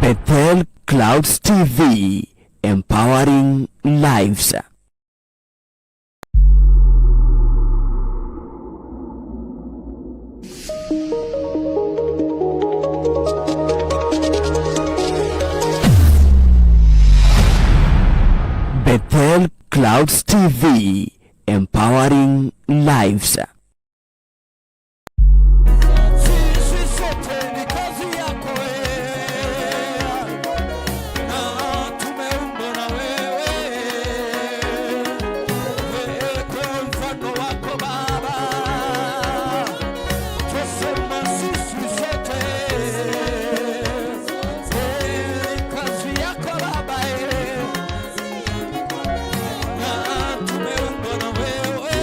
Bethel Clouds TV, empowering lives. Bethel Clouds TV, empowering lives. Sisi sote ni kazi yako wewe, na tumeumbwa na wewe, wewe kwa mfano wako Baba. Twasema sisi sote ni kazi yako Baba, na tumeumbwa na wewe.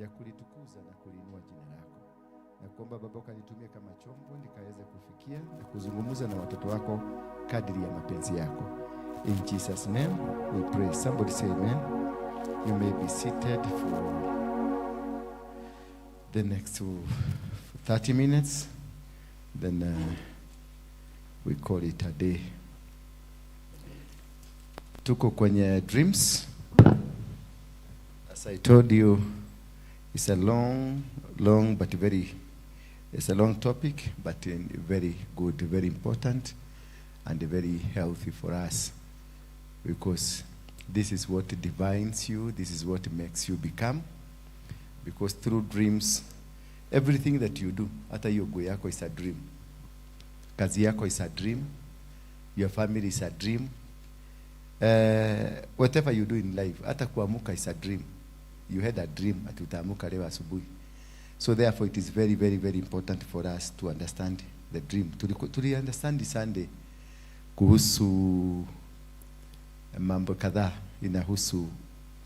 Ya kulitukuza na kuliinua jina lako. Na kuomba Baba ukanitumie kama chombo nikaweze kufikia na kuzungumza na watoto wako kadri ya mapenzi yako. In Jesus' name we pray. Somebody say amen. You may be seated for the next 30 minutes. Then we call it a day. Tuko kwenye dreams. As I told you, it's a long, long, but very, it's a long topic, but very good, very important, and very healthy for us, because this is what defines you, this is what makes you become, because through dreams, everything that you do, hata hiyo nguo yako is a dream, kazi yako is a dream, your family is a dream, whatever you do in life, hata kuamuka is a dream. You had a dream ati utaamuka leo asubuhi. So therefore it is very, very, very important for us to understand the dream. Tuli understand Sunday kuhusu mambo kadhaa inahusu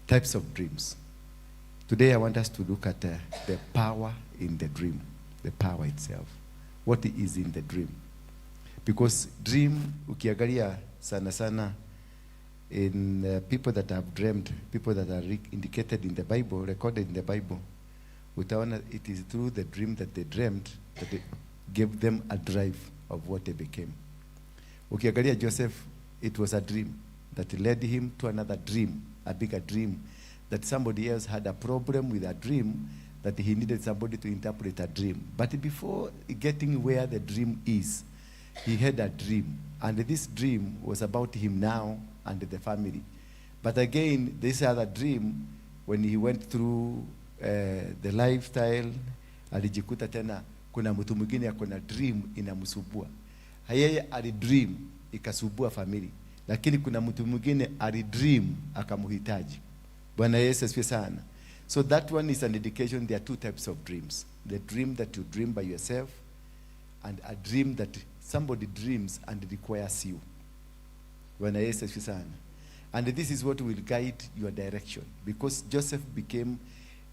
types of dreams. Today I want us to look at the power in the dream, the power itself. What is in the dream? Because dream, ukiangalia sana sana in people that have dreamed, people that are indicated in the Bible, recorded in the Bible, utaona it is through the dream that they dreamed that they gave them a drive of what they became. Ukiangalia Joseph, it was a dream that led him to another dream, a bigger dream, that somebody else had a problem with a dream, that he needed somebody to interpret a dream. But before getting where the dream is, he had a dream. And this dream was about him now and the family. But again, this other dream, when he went through the lifestyle, alijikuta tena kuna mtu mwingine ako na dream inamsumbua. Yeye alidream ikasumbua family, lakini kuna mtu mwingine alidream akamhitaji. Bwana Yesu asifiwe sana. So that one is an indication there are two types of dreams. The dream that you dream by yourself and a dream that somebody dreams and requires you. Bwana Yesu asifiwe sana. And this is what will guide your direction, because Joseph became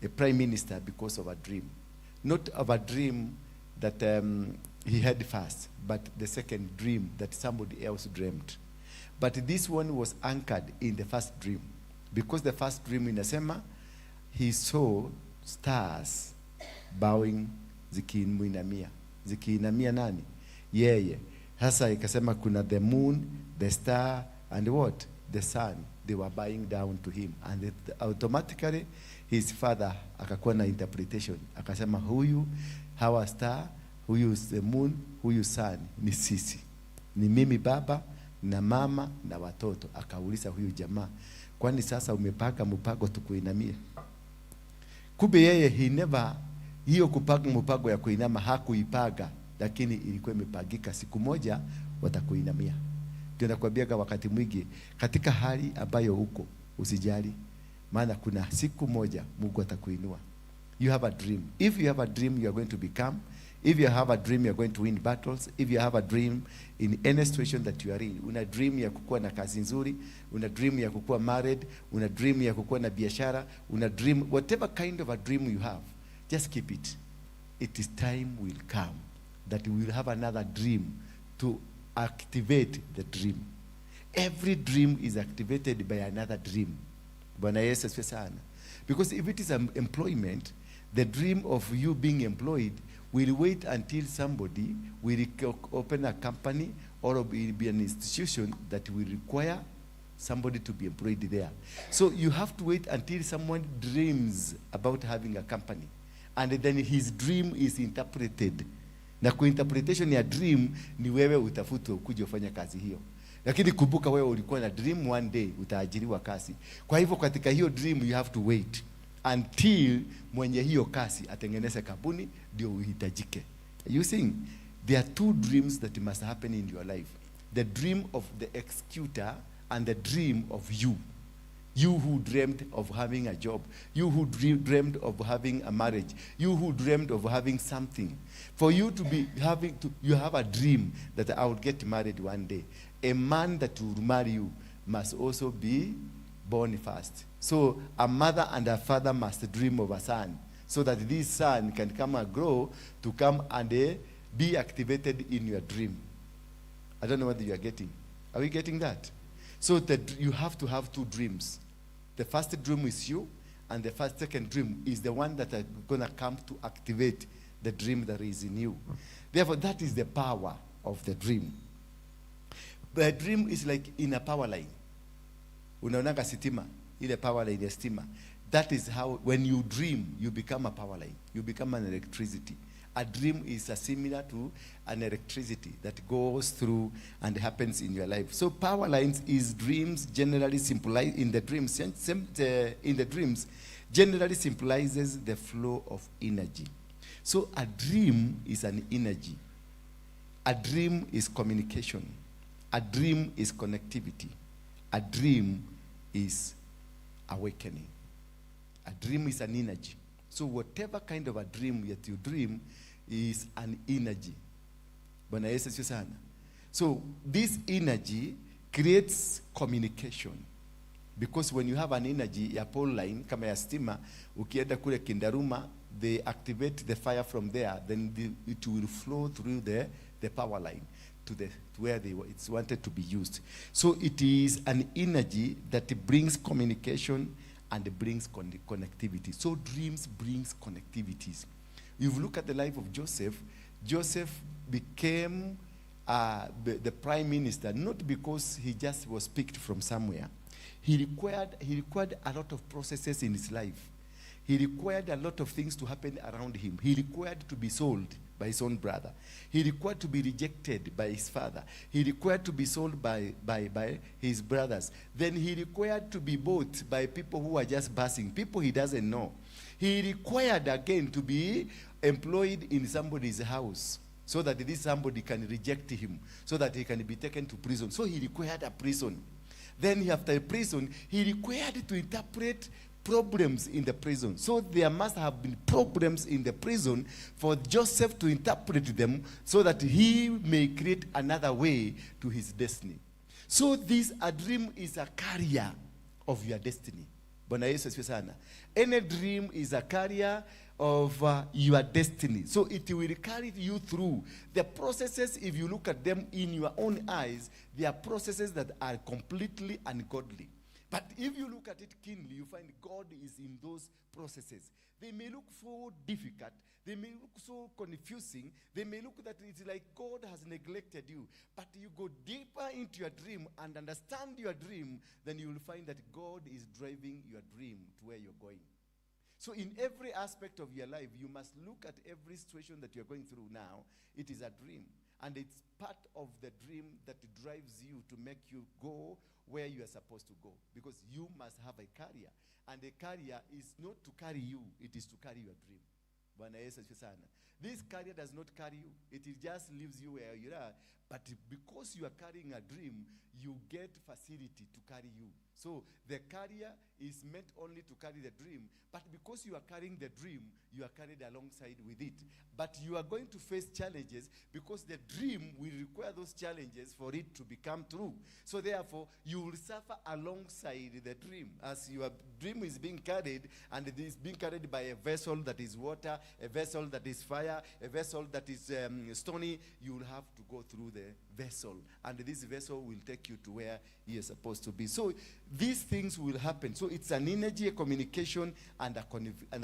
a prime minister because of a dream. Not of a dream that he had first, but the second dream that somebody else dreamt. But this one was anchored in the first dream, because the first dream inasema he saw stars bowing, zikimuinamia. Zikiinamia nani? Yeye. Sasa ikasema kuna the moon, the star and what? The sun. They were bowing down to him, and automatically his father akakuwa na interpretation, akasema huyu hawa star, huyu the moon, huyu sun ni sisi, ni mimi baba na mama na watoto. Akauliza huyu jamaa, "Kwani sasa umepanga mpango tukuinamie?" Kumbe yeye he never, hiyo kupanga mpango ya kuinama hakuipaga, lakini ilikuwa imepangika siku moja watakuinamia. Ndio nakwambiaga wakati mwingi katika hali ambayo uko usijali, maana kuna siku moja Mungu atakuinua. You have a dream. If you have a dream, you are going to become. If you have a dream, you are going to win battles. If you have a dream in any situation that you are in, una dream ya kukuwa na kazi nzuri, una dream ya kukuwa married, una dream ya kukuwa na biashara, una dream, whatever kind of a dream you have, just keep it. It is time will come that we will have another dream to activate the dream. Every dream is activated by another dream. Bwana Yesu asifiwe sana. Because if it is an employment, the dream of you being employed will wait until somebody will open a company or will be an institution that will require somebody to be employed there. So you have to wait until someone dreams about having a company. And then his dream is interpreted. Na kuinterpretation ya dream ni wewe utafutwe ukuje ufanye kazi hiyo. Lakini kumbuka wewe ulikuwa na dream one day utaajiriwa kazi. Kwa hivyo katika hiyo dream you have to wait until mwenye hiyo kazi atengeneze kampuni ndio uhitajike. You seeing? There are two dreams that must happen in your life. The dream of the executor and the dream of you. You who dreamed of having a job, you who dreamed of having a marriage, you who dreamed of having something. For you to be having to, you have a dream that I will get married one day. A man that will marry you must also be born first. So a mother and a father must dream of a son so that this son can come and grow to come and be activated in your dream. I don't know whether you are getting. Are we getting that? So that you have to have two dreams. The first dream is you, and the first second dream is the one that are going to come to activate the dream that is in you. Therefore, that is the power of the dream. The dream is like in a power line. Unaonanga sitima, ile power line ya stima. That is how, when you dream, you become a power line. You become an electricity. A dream is a similar to an electricity that goes through and happens in your life. So power lines is dreams generally symbolize in the dreams. Same, in the dreams, generally symbolizes the flow of energy. So a dream is an energy. A dream is communication. A dream is connectivity. A dream is awakening. A dream is an energy. So whatever kind of a dream that you dream is an energy. Bwana Yesu asifiwe sana. So this energy creates communication. Because when you have an energy ya pole line kama ya stima, ukienda kule Kindaruma, they activate the fire from there, then it will flow through the power line to where it's wanted to be used. So it is an energy that brings communication and brings connectivity. So dreams brings connectivities. If you look at the life of Joseph, Joseph became the prime minister, not because he just was picked from somewhere. He required a lot of processes in his life. He required a lot of things to happen around him. He required to be sold by his own brother. He required to be rejected by his father. He required to be sold by his brothers. Then he required to be bought by people who are just passing, people he doesn't know. He required again to be employed in somebody's house so that this somebody can reject him, so that he can be taken to prison. So he required a prison. Then after prison, he required to interpret problems in the prison. So there must have been problems in the prison for Joseph to interpret them so that he may create another way to his destiny. So this a dream is a carrier of your destiny. Bwana Yesu asifiwe sana. Any dream is a carrier of your destiny. So it will carry you through the processes. If you look at them in your own eyes, they are processes that are completely ungodly. But if you look at it keenly, you find God is in those processes. They may look so difficult. They may look so confusing. They may look that it's like God has neglected you. But you go deeper into your dream and understand your dream, then you will find that God is driving your dream to where you're going. So in every aspect of your life, you must look at every situation that you're going through now. It is a dream. And it's part of the dream that drives you to make you go where you are supposed to go. Because you must have a carrier. And a carrier is not to carry you, it is to carry your dream. Bwana Yesu asifiwe sana. This carrier does not carry you. It just leaves you where you are. But because you are carrying a dream, you get facility to carry you. So the carrier is meant only to carry the dream. But because you are carrying the dream, you are carried alongside with it. But you are going to face challenges because the dream will require those challenges for it to become true. So therefore, you will suffer alongside the dream. As your dream is being carried, and it is being carried by a vessel that is water, a vessel that is fire, a vessel that is stony, you will have to go through the vessel. And this vessel will take you to where you are supposed to be. So these things will happen. So it's an energy, a communication, and a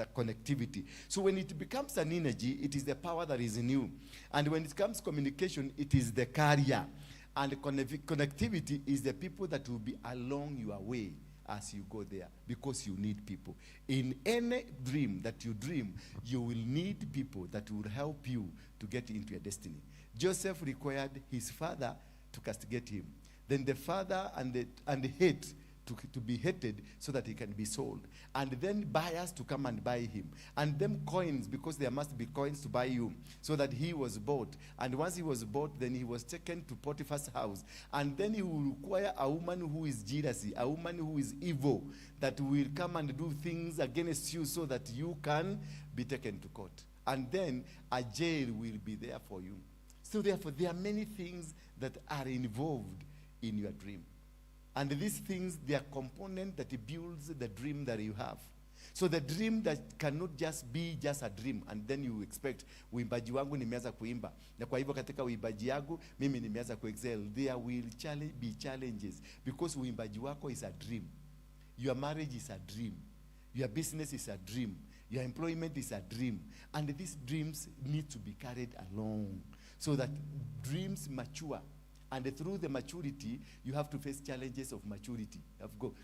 connectivity. So when it becomes an energy, it is the power that is in you. And when it comes communication, it is the carrier. And connectivity is the people that will be along your way as you go there, because you need people. In any dream that you dream, you will need people that will help you to get into your destiny. Joseph required his father to castigate him. Then the father and the hate to be hated so that he can be sold. And then buyers to come and buy him. And then coins, because there must be coins to buy you, so that he was bought. And once he was bought, then he was taken to Potiphar's house. And then he will require a woman who is jealousy, a woman who is evil, that will come and do things against you so that you can be taken to court. And then a jail will be there for you. So therefore, there are many things that are involved in your dream. And these things, they are component that builds the dream that you have. So the dream that cannot just be just a dream and then you expect, uimbaji wangu nimeanza kuimba na kwa hivyo katika uimbaji yangu mimi nimeanza kuexcel. There will be challenges because uimbaji wako is a dream. Your marriage is a dream. Your business is a dream. Your employment is a dream. And these dreams need to be carried along so that dreams mature. And through the maturity, you have to face challenges of maturity.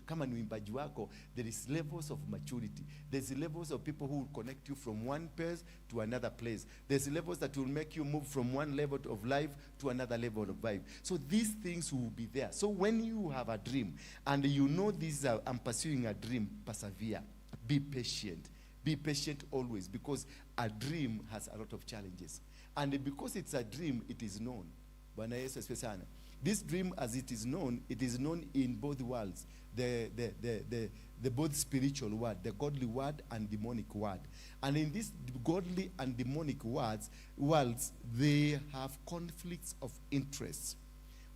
Kama ni uimbaji wako, there is levels of maturity. There's levels of people who will connect you from one place to another place. There's levels that will make you move from one level of life to another level of life. So these things will be there. So when you have a dream and you know this, I'm pursuing a dream, persevere. Be patient. Be patient always, because a dream has a lot of challenges. And because it's a dream, it is known. Bwana Yesu asifiwe sana. This dream, as it is known, it is known in both worlds. The both spiritual world, the godly world and demonic world. And in these godly and demonic worlds, they have conflicts of interests.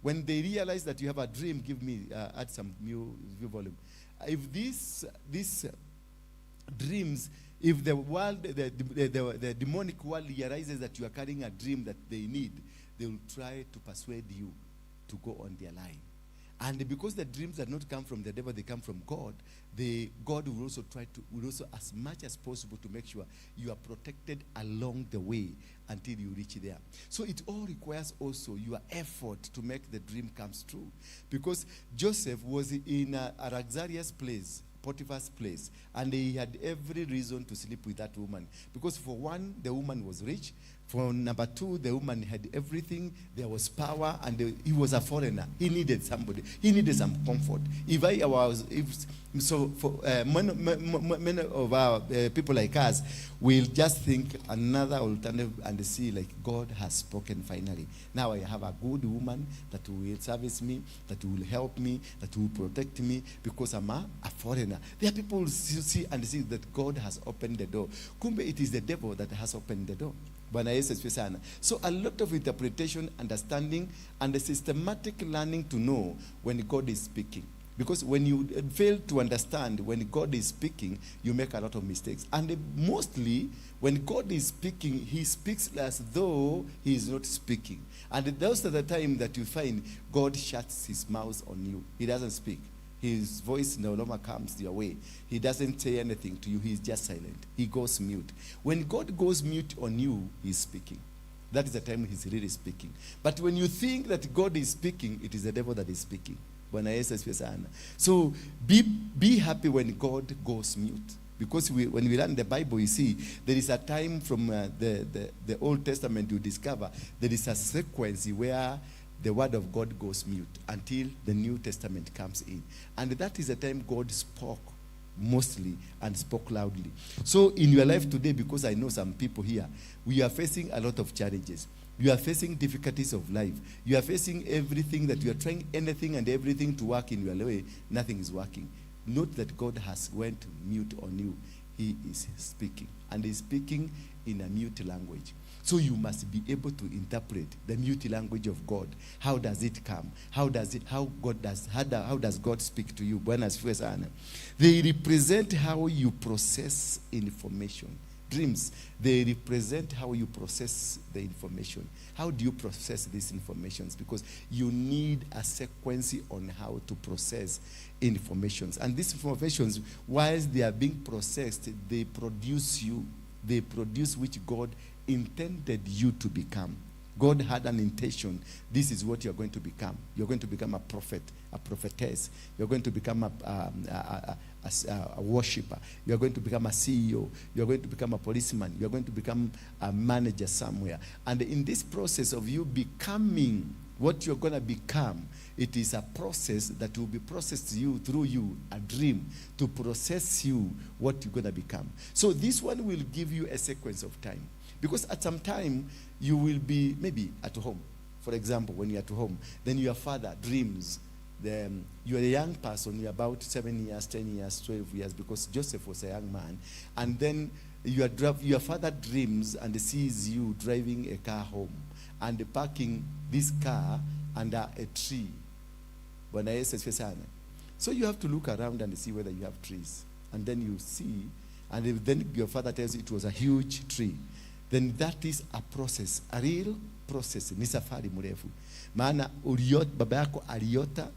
When they realize that you have a dream, give me, add some new volume. If this dreams, if the world, the demonic world realizes that you are carrying a dream that they need, they will try to persuade you to go on their line. And because the dreams do not come from the devil, they come from God, God will also try to, will also as much as possible to make sure you are protected along the way until you reach there. So it all requires also your effort to make the dream comes true. Because Joseph was in a luxurious place, Potiphar's place, and he had every reason to sleep with that woman. Because for one, the woman was rich. For number two, the woman had everything. There was power, and he was a foreigner. He needed somebody. He needed some comfort. If I was, if so, for many, many of our people like us will just think another alternative and see like God has spoken finally. Now I have a good woman that will service me, that will help me, that will protect me, because I'm a foreigner. There are people who see and see that God has opened the door. Kumbe, it is the devil that has opened the door. Bwana Yesu asifiwe sana. So a lot of interpretation, understanding, and a systematic learning to know when God is speaking. Because when you fail to understand when God is speaking, you make a lot of mistakes. And mostly, when God is speaking, he speaks as though he is not speaking. And those are the time that you find God shuts his mouth on you. He doesn't speak. His voice no longer comes your way. He doesn't say anything to you. He's just silent. He goes mute. When God goes mute on you, he's speaking. That is the time he's really speaking. But when you think that God is speaking, it is the devil that is speaking. Bwana Yesu asifiwe sana. So be happy when God goes mute. Because when we learn the Bible, you see, there is a time from the Old Testament you discover there is a sequence where the word of God goes mute until the New Testament comes in. And that is the time God spoke mostly and spoke loudly. So in your life today, because I know some people here, we are facing a lot of challenges. You are facing difficulties of life. You are facing everything that you are trying anything and everything to work in your way. Nothing is working. Note that God has went mute on you. He is speaking. And he's speaking in a mute language. So you must be able to interpret the mute language of God. How does it come? How does it, how God does, how, do, how does God speak to you? Bwana asifiwe sana. They represent how you process information. Dreams, they represent how you process the information. How do you process these informations? Because you need a sequence on how to process informations. And these informations, whilst they are being processed, they produce you. They produce which God intended you to become. God had an intention. This is what you're going to become. You're going to become a prophet, a prophetess. You're going to become a worshiper. You're going to become a CEO. You're going to become a policeman. You're going to become a manager somewhere. And in this process of you becoming what you're going to become, it is a process that will be processed to you through you, a dream, to process you what you're going to become. So this one will give you a sequence of time. Because at some time, you will be maybe at home. For example, when you're at home, then your father dreams. You're a young person, you're about 7 years, 10 years, 12 years, because Joseph was a young man. And then your father dreams and sees you driving a car home and parking this car under a tree. Bwana Yesu asifiwe sana. So you have to look around and see whether you have trees. And then you see, and if then your father tells you it was a huge tree, then that is a process, a real process. Ni safari mrefu. Maana baba yako aliota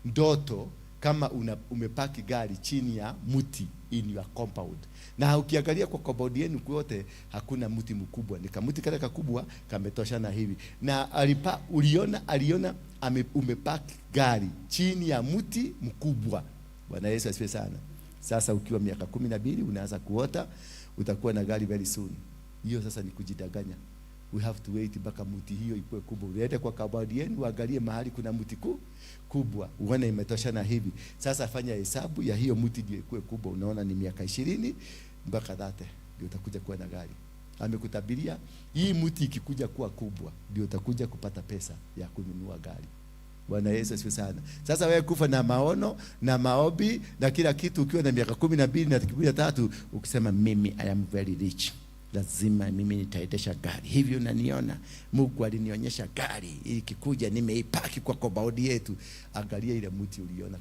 ndoto kama umepaki gari chini ya mti in your compound. Na ukiangalia kwa compound yenu kwote hakuna mti mkubwa, ni kamuti kale kakubwa kametoshana hivi. Na aliona umepaki gari chini ya mti mkubwa. Bwana Yesu asifiwe sana. Sasa ukiwa miaka 12 unaanza kuota, utakuwa na gari very soon. Hiyo sasa ni kujidanganya. We have to wait mpaka mti hiyo ikuwe kubwa. Uende kwa compound yenu uangalie mahali kuna mti kubwa, uone imetoshana hivi. Sasa fanya hesabu ya hiyo mti ndio ikuwe kubwa. Unaona ni miaka 20 mpaka 30 ndio utakuja kuwa na gari. Amekutabiria hii mti ikikuja kuwa kubwa ndio utakuja kupata pesa ya kununua gari. Bwana Yesu asifiwe sana. Sasa wewe kufa na maono na maombi na kila kitu ukiwa na miaka 12 na 13 ukisema mimi I am very rich. Lazima mimi nitaendesha gari. Hivyo unaniona, Mungu alinionyesha gari ikikuja nimeipaki kwa compound yetu. Angalia ile mti uliona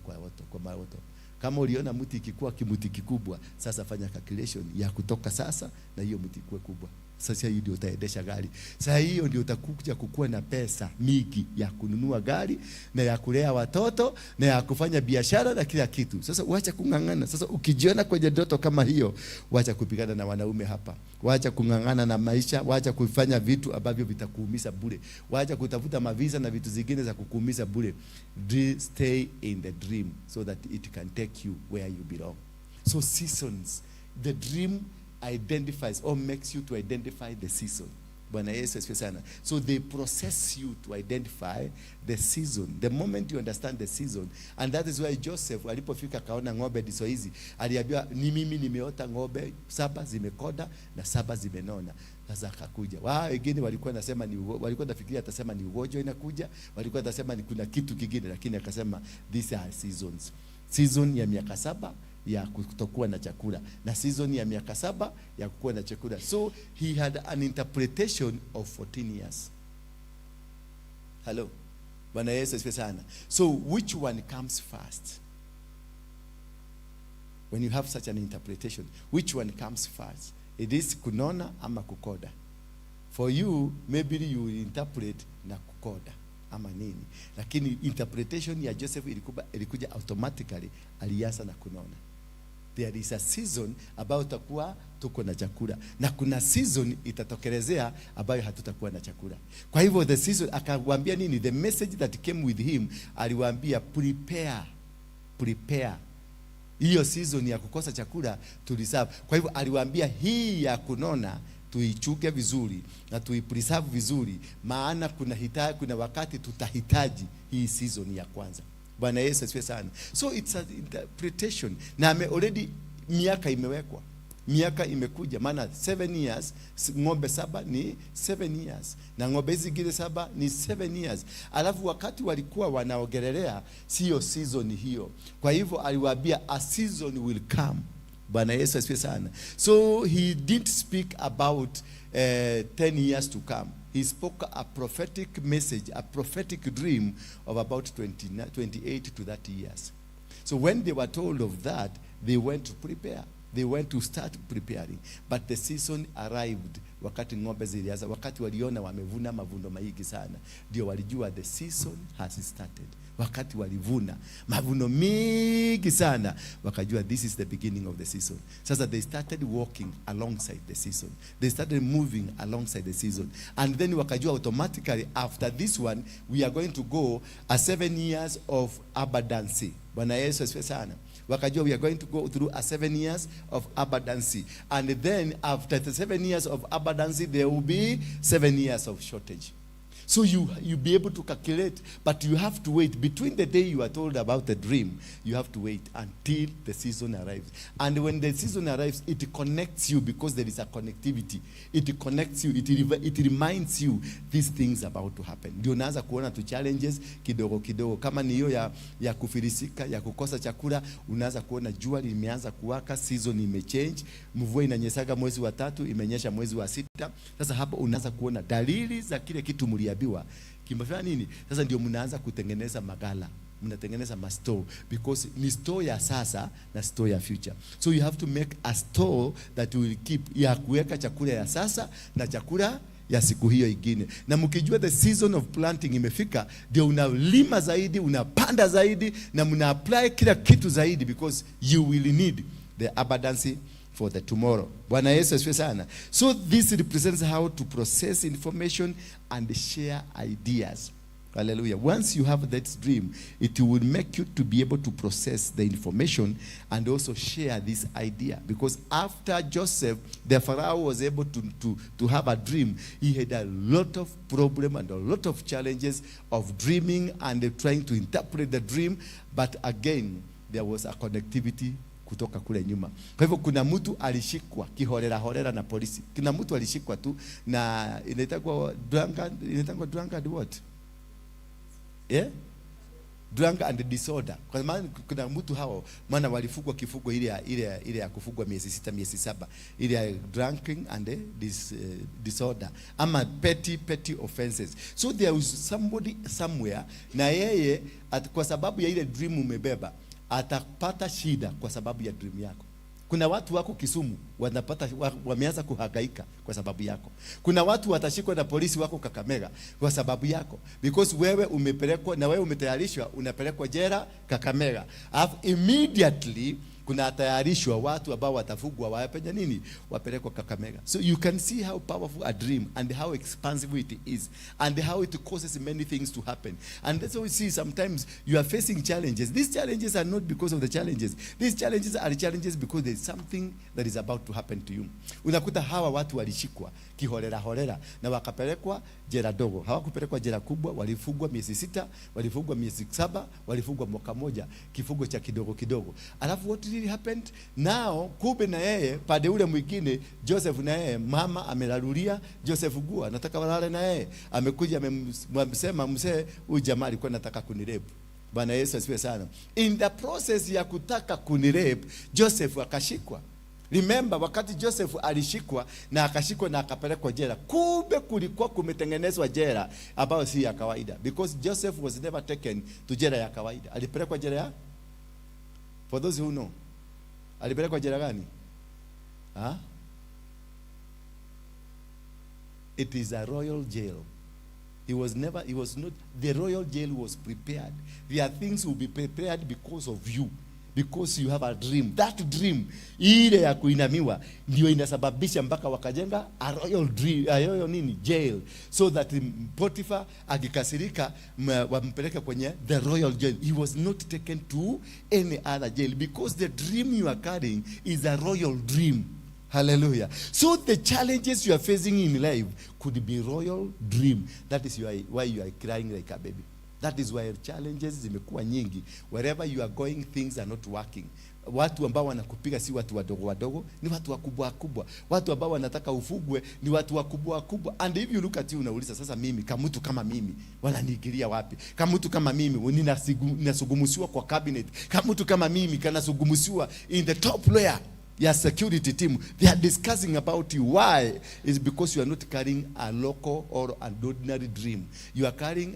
kwa maoto. Kama uliona mti ikikuwa kimuti kikubwa, sasa fanya calculation ya kutoka sasa na hiyo mti ikuwe kubwa. Sasa hiyo ndio utaendesha gari. Sasa hiyo ndio utakuja kukua na pesa mingi ya kununua gari na ya kulea watoto na ya kufanya biashara na kila kitu. Sasa wacha kung'ang'ana. Sasa ukijiona kwenye ndoto kama hiyo, wacha kupigana na wanaume hapa. Wacha kung'ang'ana na maisha, wacha kufanya vitu ambavyo vitakuumiza bure. Wacha kutafuta mavisa na vitu zingine za kukuumiza bure. Stay in the dream so that it can take you where you belong. So seasons, the dream identifies or makes you to identify the season. Bwana Yesu asifiwe sana. So they process you to identify the season. The moment you understand the season, and that is why Joseph alipofika akaona ng'ombe ndizo hizi, aliambiwa ni mimi nimeota ng'ombe 7 zimekonda na 7 zimenona. Sasa akakuja. Wao wengine walikuwa nasema ni walikuwa nafikiria atasema ni ugonjwa inakuja, walikuwa nasema ni kuna kitu kingine, lakini akasema these are seasons. Season ya miaka 7 ya kutokuwa na chakula na season ya miaka 7 ya kuwa na chakula. So he had an interpretation of 14 years. Hello. Bwana Yesu asifiwe sana. So which one comes first? When you have such an interpretation, which one comes first? It is kunona ama kukonda. For you, maybe you will interpret na kukonda ama nini. Lakini interpretation ya Joseph ilikuja automatically, alianza na kunona. There is a season ambayo tutakuwa tuko na chakula na kuna season itatokelezea ambayo hatutakuwa na chakula. Kwa hivyo the season akawaambia nini? The message that came with him, aliwaambia prepare, prepare. Hiyo season ya kukosa chakula tuliserve. Kwa hivyo aliwaambia hii ya kunona tuichuke vizuri na tuipreserve vizuri, maana kuna wakati tutahitaji hii season ya kwanza. Bwana Yesu asifiwe sana. So it's an interpretation. Na ame already miaka imewekwa. Miaka imekuja, maana 7 years, ng'ombe 7 ni 7 years. Na ng'ombe hizi zingine 7 ni 7 years. Alafu wakati walikuwa wanaogelelea sio season hiyo. Kwa hivyo aliwaambia a season will come. Bwana Yesu asifiwe sana. So he didn't speak about 10 years to come. He spoke a prophetic message, a prophetic dream of about 28 to 30 years. So when they were told of that, they went to prepare. They went to start preparing. But the season arrived wakati ng'ombe zilianza, wakati waliona wamevuna mavuno mingi sana, ndio walijua the season has started. Wakati walivuna mavuno mingi sana, wakajua this is the beginning of the season. Sasa they started walking alongside the season. They started moving alongside the season. And then wakajua automatically after this one we are going to go a 7 years of abundance. Bwana Yesu asifiwe sana. Wakajua we are going to go through a 7 years of abundance. And then after the 7 years of abundance, there will be 7 years of shortage. So you be able to calculate, but you have to wait. Between the day you are told about the dream, you have to wait until the season arrives. And when the season arrives, it connects you because there is a connectivity. It connects you. It reminds you these things about to happen. Ndio unaanza kuona tu challenges kidogo kidogo. Kama ni hiyo ya kufilisika, ya kukosa chakula, unaanza kuona jua limeanza kuwaka, season imechange, mvua inanyeshaga mwezi wa 3, imenyesha mwezi wa 6. Sasa hapo unaanza kuona dalili za kile kitu mliambiwa. Kimefanya nini? Sasa ndio mnaanza kutengeneza magala. Mnatengeneza ma store because ni store ya sasa na store ya future. So you have to make a store that will keep, ya kuweka chakula ya sasa na chakula ya siku hiyo ingine. Na mkijua the season of planting imefika, ndio unalima zaidi, unapanda zaidi na mna apply kila kitu zaidi because you will need the abundance for the tomorrow. Bwana Yesu asifiwe sana. So this represents how to process information and share ideas. Hallelujah. Once you have that dream, it will make you to be able to process the information and also share this idea. Because after Joseph, the Pharaoh was able to have a dream. He had a lot of problem and a lot of challenges of dreaming and trying to interpret the dream. But again, there was a connectivity kutoka kule nyuma. Kwa hivyo kuna mtu alishikwa kiholela holela na polisi. Kuna mtu alishikwa tu na inaitwa drunkard, inaitwa drunkard what? Yeah? Drunk and disorder. Kwa maana kuna mtu hao maana walifugwa kifungo ile ya kufugwa miezi 6, miezi 7, ile ya drinking and disorder ama petty offenses. So there was somebody somewhere na yeye kwa sababu ya ile dream umebeba atapata shida kwa sababu ya dream yako. Kuna watu wako Kisumu wanapata wameanza kuhangaika kwa sababu yako. Kuna watu watashikwa na polisi wako Kakamega kwa sababu yako, because wewe umepelekwa na wewe umetayarishwa, unapelekwa jela Kakamega, alafu immediately kuna tayarishwa watu ambao watafugwa wapenya nini, wapelekwa Kakamega. So you can see how powerful a dream and how expansive it is and how it causes many things to happen. And that's why we see sometimes you are facing challenges. These challenges are not because of the challenges. These challenges are challenges because there is something that is about to happen to you. Unakuta hawa watu walishikwa kiholela holela na wakapelekwa jela dogo. Hawakupelekwa jela kubwa, walifungwa miezi 6, walifungwa miezi 7, walifungwa mwaka moja, kifungo cha kidogo kidogo. Alafu what really happened? Now kumbe na yeye pande ule mwingine Joseph na yeye mama amelalulia Joseph nguo, anataka walale na yeye. Amekuja amemsema, "Mzee, huyu jamaa alikuwa anataka kunirape." Bwana Yesu asifiwe sana. In the process ya kutaka kunirape, Joseph akashikwa. Remember, wakati Joseph alishikwa na akashikwa na akapelekwa jela, kumbe kulikuwa kumetengenezwa jela ambayo si ya kawaida, because Joseph was never taken to jela ya kawaida. Alipelekwa jela ya, for those who know, alipelekwa jela gani? Ha? It is a royal jail. He was never, he was not, the royal jail was prepared. There are things will be prepared because of you. Because you have a dream. That dream, ile ya kuinamiwa, ndio inasababisha mpaka wakajenga a royal dream, a royal nini, jail. So that Potiphar akikasirika, wampeleke kwenye the royal jail. He was not taken to any other jail because the dream you are carrying is a royal dream. Hallelujah. So the challenges you are facing in life could be royal dream. That is why you are crying like a baby. That is why challenges zimekuwa nyingi. Wherever you are going, things are not working. Watu ambao wanakupiga si watu wadogo wadogo, ni watu wakubwa wakubwa. Watu ambao wanataka ufugwe ni watu wakubwa wakubwa. And if you look at you, unauliza, "Sasa mimi kama mtu kama mimi wananiingilia wapi? Kama mtu kama mimi ninasugumusiwa kwa cabinet. Kama mtu kama mimi kanasugumusiwa in the top layer ya security team. They are discussing about you." Why? Is because you are not carrying a local or an ordinary dream. You are carrying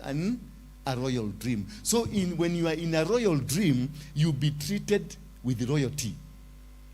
a royal dream. So when you are in a royal dream, you be treated with royalty.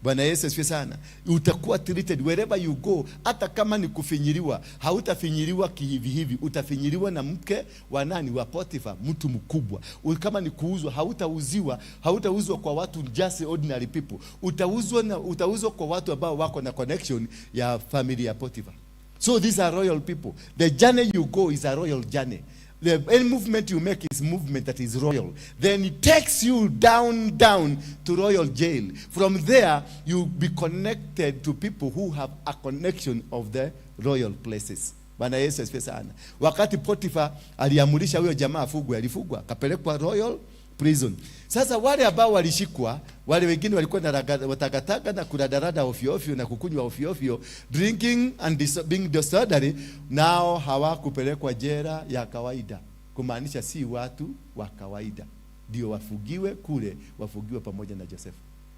Bwana Yesu asifiwe sana. Utakuwa treated wherever you go, hata kama ni kufinyiliwa, hautafinyiliwa kihivi hivi, utafinyiliwa na mke wa nani? Wa Potiphar, mtu mkubwa. Kama ni kuuzwa, hautauziwa, hautauzwa kwa watu just ordinary people. Utauzwa kwa watu ambao wako na connection ya family ya Potiphar. So these are royal people. The journey you go is a royal journey. Any movement you make is movement that is royal. Then it takes you down, down to royal jail. From there, you be connected to people who have a connection of the royal places. Bwana Yesu asifiwe sana. Wakati Potiphar aliamurisha huyo jamaa afugwe, alifugwa, akapelekwa royal prison. Sasa wale ambao walishikwa, wale wengine walikuwa na watagataga na kuradarada ovyo ovyo na kukunywa ovyo ovyo, drinking and being disorderly, nao hawakupelekwa jela ya kawaida, kumaanisha si watu wa kawaida, ndio wafugiwe kule, wafugiwe pamoja na Joseph.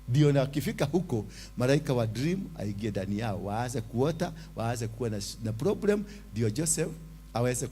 Ndio na wakifika huko, malaika wa dream aingie ndani yao, waanze kuota, waanze kuwa na problem, ndio Joseph Aweze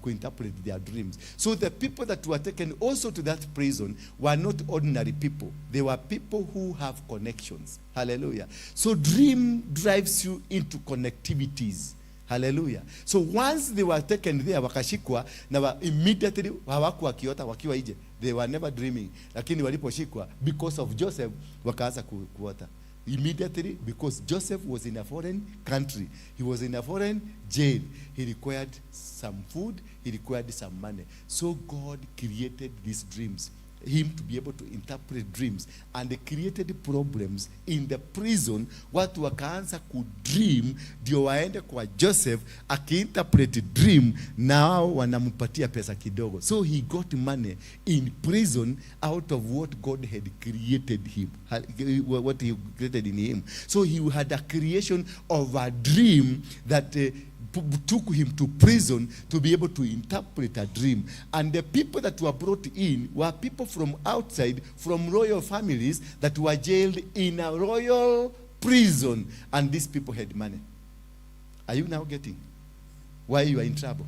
kuinterpret their dreams. So the people that were taken also to that prison were not ordinary people. They were people who have connections. Hallelujah. So dream drives you into connectivities. Hallelujah. So once they were taken there, wakashikwa na immediately hawakuwa wakiota wakiwa nje. They were never dreaming. Lakini waliposhikwa, because of Joseph, wakaanza kuota. Immediately, because Joseph was in a foreign country. He was in a foreign jail. He required some food. He required some money. So God created these dreams, him to be able to interpret dreams, and they created problems in the prison. Watu wakaanza kudream ndio waende kwa Joseph akiinterpret dream, nao wanampatia pesa kidogo. So he got money in prison out of what God had created him, what he created in him. So he had a creation of a dream that took him to prison to be able to interpret a dream. And the people that were brought in were people from outside, from royal families that were jailed in a royal prison. And these people had money. Are you now getting why you are in trouble?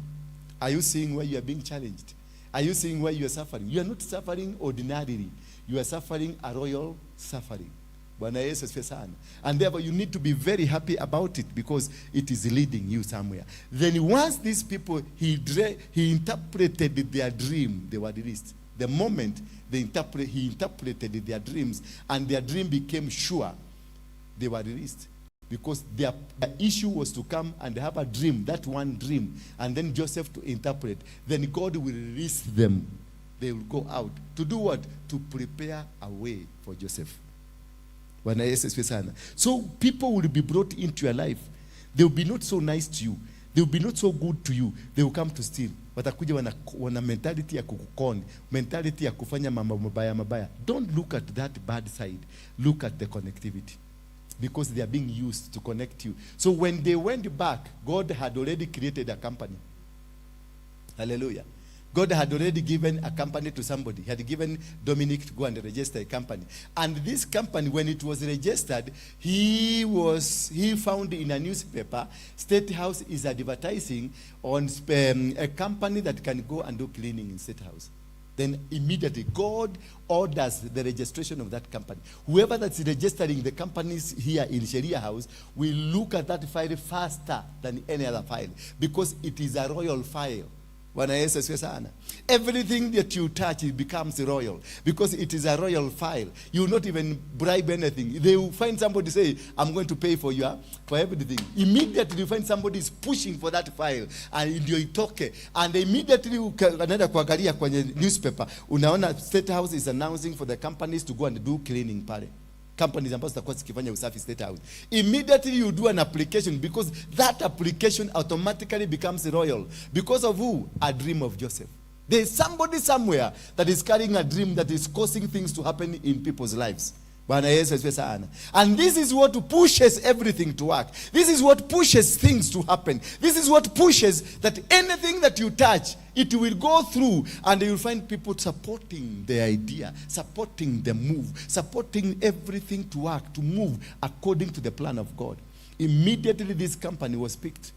Are you seeing why you are being challenged? Are you seeing why you are suffering? You are not suffering ordinarily. You are suffering a royal suffering. Bwana Yesu asifiwe sana. And therefore you need to be very happy about it because it is leading you somewhere. Then once these people, he interpreted their dream, they were released. The moment he interpreted their dreams and their dream became sure, they were released. Because their issue was to come and have a dream, that one dream, and then Joseph to interpret. Then God will release them. They will go out. To do what? To prepare a way for Joseph. Bwana Yesu asifiwe sana. So people will be brought into your life. They will be not so nice to you. They will be not so good to you. They will come to steal. Watakuja wana mentality ya kukukon, mentality ya kufanya mambo mabaya mabaya. Don't look at that bad side. Look at the connectivity. Because they are being used to connect you. So when they went back, God had already created a company. Hallelujah. God had already given a company to somebody. He had given Dominic to go and register a company. And this company, when it was registered, he found in a newspaper, State House is advertising on a company that can go and do cleaning in State House. Then immediately God orders the registration of that company. Whoever that's registering the companies here in Sheria House will look at that file faster than any other file because it is a royal file. Bwana Yesu asifiwe sana. Everything that you touch, it becomes royal because it is a royal file. You will not even bribe anything. They will find somebody say, "I'm going to pay for everything." Immediately you find somebody is pushing for that file and ndio itoke. And immediately unaenda kuangalia kwenye newspaper, unaona State House is announcing for the companies to go and do cleaning pale. Companies ambazo zitakuwa zikifanya usafi State House. Immediately you do an application because that application automatically becomes royal. Because of who? A dream of Joseph. There is somebody somewhere that is carrying a dream that is causing things to happen in people's lives. Bwana Yesu asifiwe sana. And this is what pushes everything to work. This is what pushes things to happen. This is what pushes that anything that you touch, it will go through, and you will find people supporting the idea, supporting the move, supporting everything to work, to move according to the plan of God. Immediately this company was picked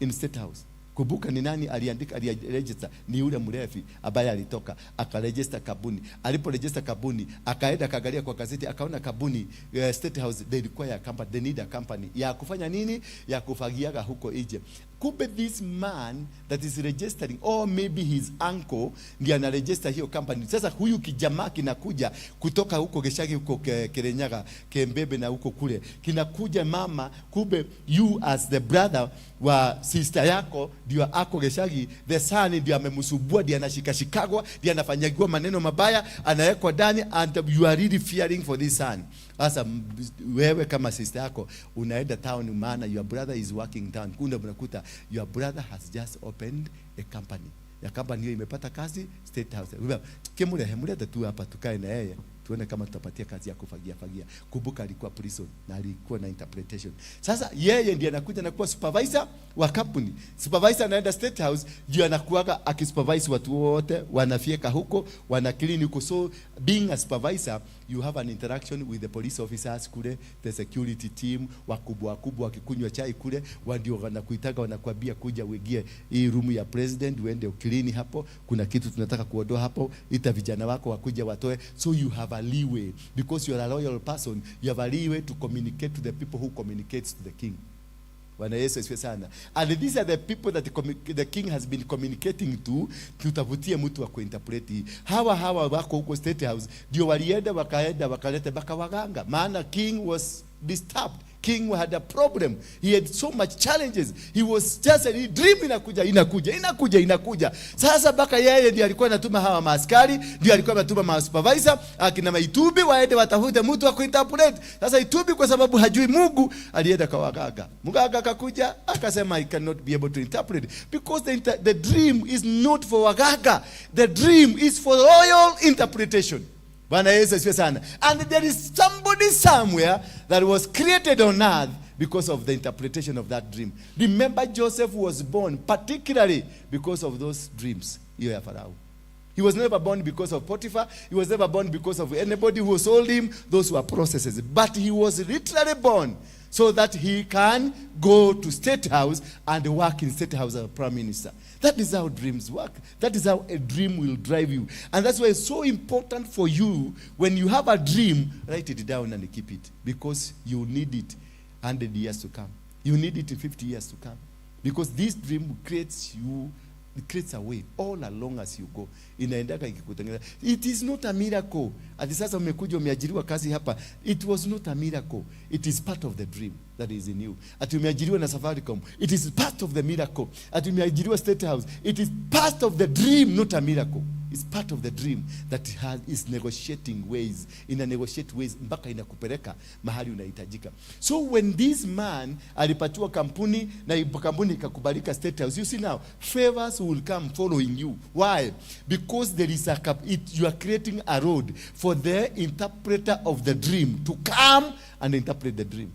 in State House. Kumbuka ni nani aliandika, aliregister? Ni yule mlevi ambaye alitoka akaregister kampuni. Aliporegister kampuni, akaenda akaangalia kwa gazeti, akaona kampuni, State House they require a company, they need a company ya kufanya nini? Ya kufagiaga huko nje. Kumbe this man that is registering, or maybe his uncle ndiye anaregister hiyo company. Sasa huyu kijamaa kinakuja kutoka huko Geshagi, huko Kirinyaga, Kembebe na huko kule kinakuja mama, kumbe you as the brother wa sister yako ndio ako Geshagi, the son ndio amemsumbua, ndio anashikashikagwa, ndio anafanyagiwa maneno mabaya, anawekwa ndani, and you are really fearing for this son. Sasa wewe kama sister yako unaenda town, maana your brother is working town, kumbe unakuta your brother has just opened a company ya company hiyo imepata kazi State House. Kimurehe, mlete tu hapa tukae na yeye. Tuone kama tutapatia kazi ya kufagia fagia. Kumbuka alikuwa prison na alikuwa na interpretation. Sasa yeye ndiye anakuja na kuwa supervisor wa company. Supervisor anaenda State House, ndio anakuwaga akisupervise watu wote wanafyeka huko, wana clean huko. So being a supervisor, you have an interaction with the police officers kule, the security team, wakubwa wakubwa wakikunywa chai kule, ndio wanakuitaga, wanakuambia, "Kuja uingie hii room ya president, uende uclean hapo, kuna kitu tunataka kuondoa hapo, ita vijana wako wakuja watoe." So you have a leeway because you are a loyal person, you have a leeway to communicate to the people who communicates to the king. Bwana Yesu asifiwe sana. And these are the people that the king has been communicating to. Tutavutie mtu wa kuinterpret hii. Hawa hawa wako huko State House ndio walienda, wakaenda wakaleta mpaka waganga, maana king was disturbed. King had a problem. He had so much challenges. He was just a dream inakuja, inakuja, inakuja, inakuja. Sasa mpaka yeye ndiye alikuwa anatuma hawa maaskari, ndio alikuwa anatuma ma supervisor akina Maitubi waende watafute mtu wa kuinterpret. Sasa Itubi, kwa sababu hajui Mungu, alienda kwa waganga. Mganga akakuja akasema, "I cannot be able to interpret because the dream is not for waganga. The dream is for royal interpretation." Bwana Yesu asifiwe sana. And there is somebody somewhere that was created on earth because of the interpretation of that dream. Remember, Joseph was born particularly because of those dreams. Hiyo ya Farao. He was never born because of Potiphar. He was never born because of anybody who sold him. Those were processes. But he was literally born so that he can go to State House and work in State House as a prime minister. That is how dreams work. That is how a dream will drive you. And that's why it's so important for you, when you have a dream, write it down and keep it, because you need it 100 years to come. You need it in 50 years to come. Because this dream creates you, it creates a way all along as you go. Inaendaga ikikutengeneza. It is not a miracle. Ati sasa umekuja umeajiriwa kazi hapa. It was not a miracle. It is part of the dream that is in you. Ati umeajiriwa na Safaricom. It is part of the miracle. Ati umeajiriwa State House. It is part of the dream, not a miracle. It's part of the dream that is negotiating ways. Ina negotiate ways mpaka inakupeleka mahali unahitajika. So when this man alipatiwa kampuni na kampuni ikakubalika State House, you see, now favors will come following you. Why? Because there is a cap- it, you are creating a road for the interpreter of the dream to come and interpret the dream.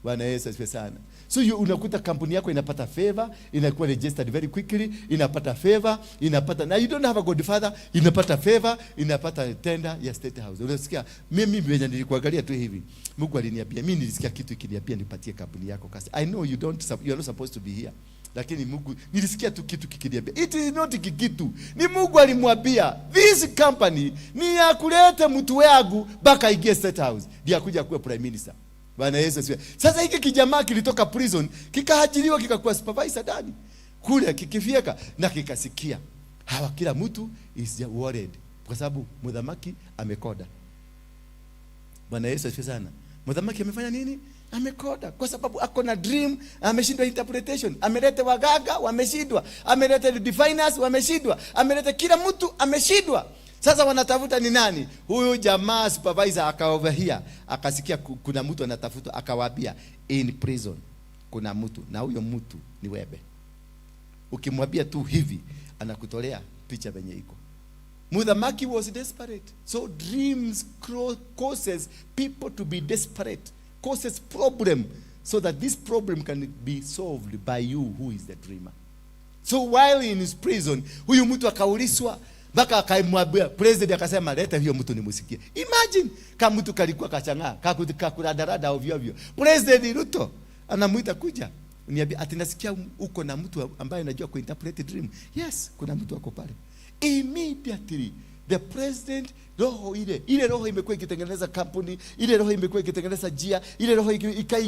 Bwana Yesu asifiwe sana. So you, unakuta kampuni yako inapata favor, inakuwa registered very quickly, inapata favor, inapata, na you don't have a godfather, inapata favor, inapata tender ya State House. Unasikia mimi venye nilikuangalia tu hivi, Mungu aliniambia, mimi nilisikia kitu ikiniambia nipatie kampuni yako kazi. I know you are not supposed to be here. Lakini Mungu, nilisikia tu kitu kikiniambia. It is not kikitu. Ni Mungu alimwambia this company ni ya kuleta mtu wangu mpaka ingie State House. Ndiye akuja kuwa prime minister. Bwana Yesu asifiwe. Sasa hiki kijamaa kilitoka prison, kikaajiriwa, kikakuwa supervisor ndani kule, kikifyeka na kikasikia hawa, kila mtu is worried kwa sababu muthamaki amekoda. Bwana Yesu asifiwe sana. Muthamaki amefanya nini? Amekoda kwa sababu ako na dream, ameshindwa interpretation. Ameleta waganga wameshindwa, ameleta diviners wameshindwa, ameleta kila mtu ameshindwa. Sasa wanatafuta ni nani huyu jamaa. Supervisor akaoverhear, akasikia kuna mtu anatafutwa, akawaambia, "In prison kuna mtu na huyo mtu ni webe. Ukimwambia tu hivi, anakutolea picha venye iko." Muthamaki was desperate. So dreams causes people to be desperate, causes problem, so that this problem can be solved by you who is the dreamer. So while in his prison, huyu mtu akaulizwa mpaka akamwambia president, akasema, "Leta hiyo mtu nimusikie." Imagine kama mtu kalikuwa kachang'aa, kakuradarada ovyo ovyo. President Ruto anamuita, "Kuja niambia, ati nasikia uko na mtu ambaye anajua kuinterpret dream." "Yes, kuna mtu ako pale." Immediately the president, roho ile ile, roho imekuwa ikitengeneza kampuni ile, roho imekuwa ikitengeneza njia ile, roho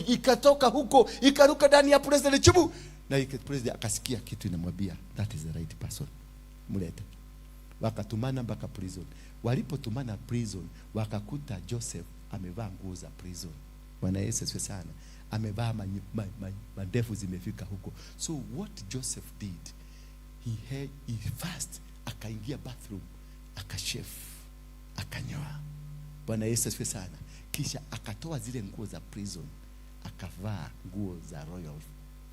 ikatoka huko ikaruka ndani ya President Chubu na president akasikia kitu inamwambia, "That is the right person, mlete." Wakatumana mpaka prison. Walipotumana prison, wakakuta Joseph amevaa nguo za prison. Bwana Yesu asifiwe sana. Amevaa mandefu zimefika huko. So what Joseph did, he first akaingia bathroom, akashave, akanyoa. Bwana Yesu asifiwe sana. Kisha akatoa zile nguo za prison, akavaa nguo za royal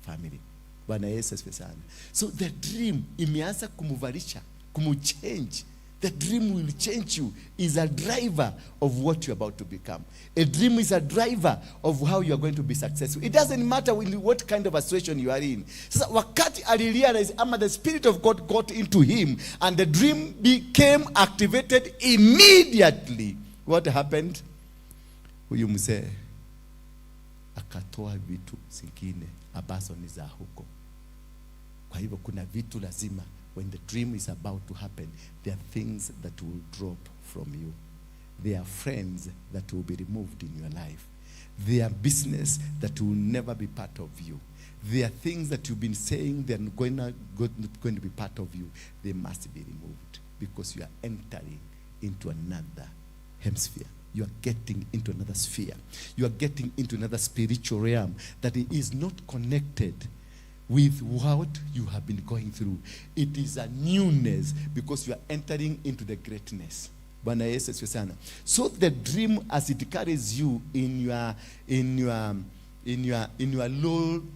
family. Bwana Yesu asifiwe sana. So the dream imeanza kumvalisha, kumuchange The dream will change you, is a driver of what you're about to become. A dream is a driver of how you are going to be successful. It doesn't matter what kind of a situation you are in. Sasa wakati alirealize ama the Spirit of God got into him and the dream became activated immediately. What happened? Huyu mzee akatoa vitu zingine ambazo ni za huko. Kwa hivyo kuna vitu lazima, when the dream is about to happen, there are things that will drop from you. There are friends that will be removed in your life. There are business that will never be part of you. There are things that you've been saying they're not going to be part of you. They must be removed because you are entering into another hemisphere. You are getting into another sphere. You are getting into another spiritual realm that is not connected with what you have been going through. It is a newness because you are entering into the greatness. Bwana Yesu asifiwe sana. So the dream, as it carries you in your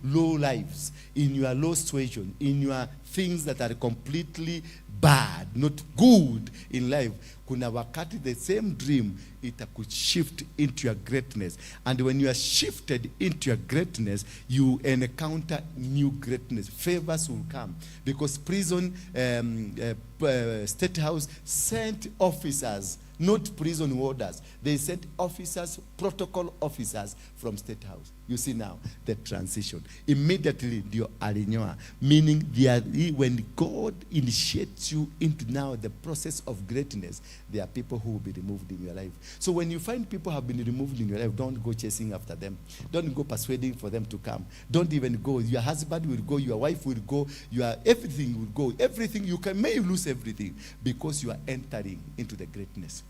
low lives, in your low situation, in your things that are completely bad, not good in life, kuna wakati the same dream itakushift into your greatness. And when you are shifted into your greatness, you encounter new greatness. Favors will come because prison, State House sent officers, not prison warders. They sent officers, protocol officers from State House. You see now the transition. Immediately ndio alinyoa, meaning when God initiates you into now the process of greatness, there are people who will be removed in your life. So when you find people have been removed in your life, don't go chasing after them. Don't go persuading for them to come. Don't even go. Your husband will go, your wife will go, your everything will go. Everything, you can may lose everything because you are entering into the greatness.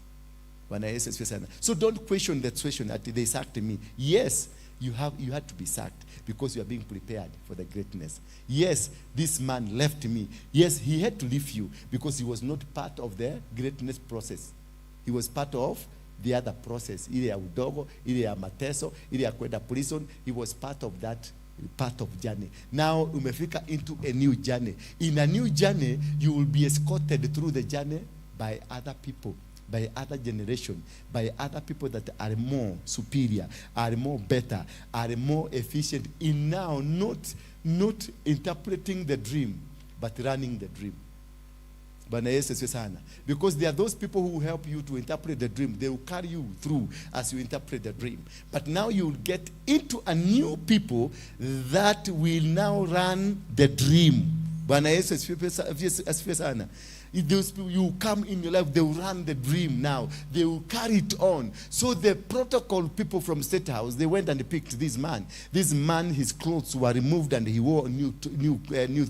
Bwana Yesu asifiwe sana. So don't question the situation that they sacked me. Yes, you had to be sacked because you are being prepared for the greatness. Yes, this man left me. Yes, he had to leave you because he was not part of the greatness process. He was part of the other process, ile ya udogo, ile ya mateso, ile ya kwenda prison. He was part of that part of journey. Now umefika into a new journey. In a new journey, you will be escorted through the journey by other people, by other generation, by other people that are more superior, are more better, are more efficient in now not interpreting the dream, but running the dream. Bwana Yesu asifiwe sana. Because there are those people who help you to interpret the dream. They will carry you through as you interpret the dream. But now you will get into a new people that will now run the dream. Bwana Yesu asifiwe sana. If those people you come in your life, they will run the dream now. They will carry it on. So the protocol people from State House, they went and picked this man. This man, his clothes were removed and he wore new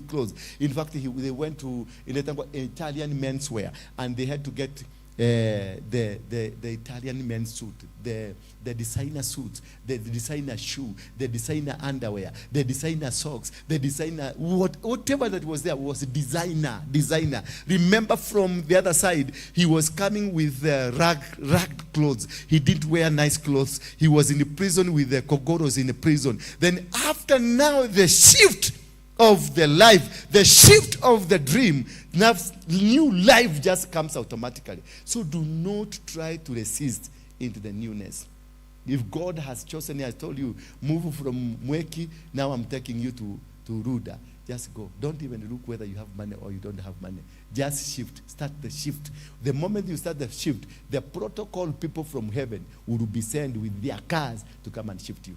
clothes. In fact, they went to Italian menswear and they had to get the Italian men's suit, the designer suit, the designer shoe, the designer underwear, the designer socks, the designer, whatever that was there was designer, designer. Remember from the other side, he was coming with ragged clothes. He didn't wear nice clothes. He was in the prison with the kogoros in the prison. Then after now the shift of the life, the shift of the dream, now new life just comes automatically. So do not try to resist into the newness. If God has chosen, he has told you, move from Mweki, now I'm taking you to Runda. Just go. Don't even look whether you have money or you don't have money. Just shift. Start the shift. The moment you start the shift, the protocol people from heaven will be sent with their cars to come and shift you.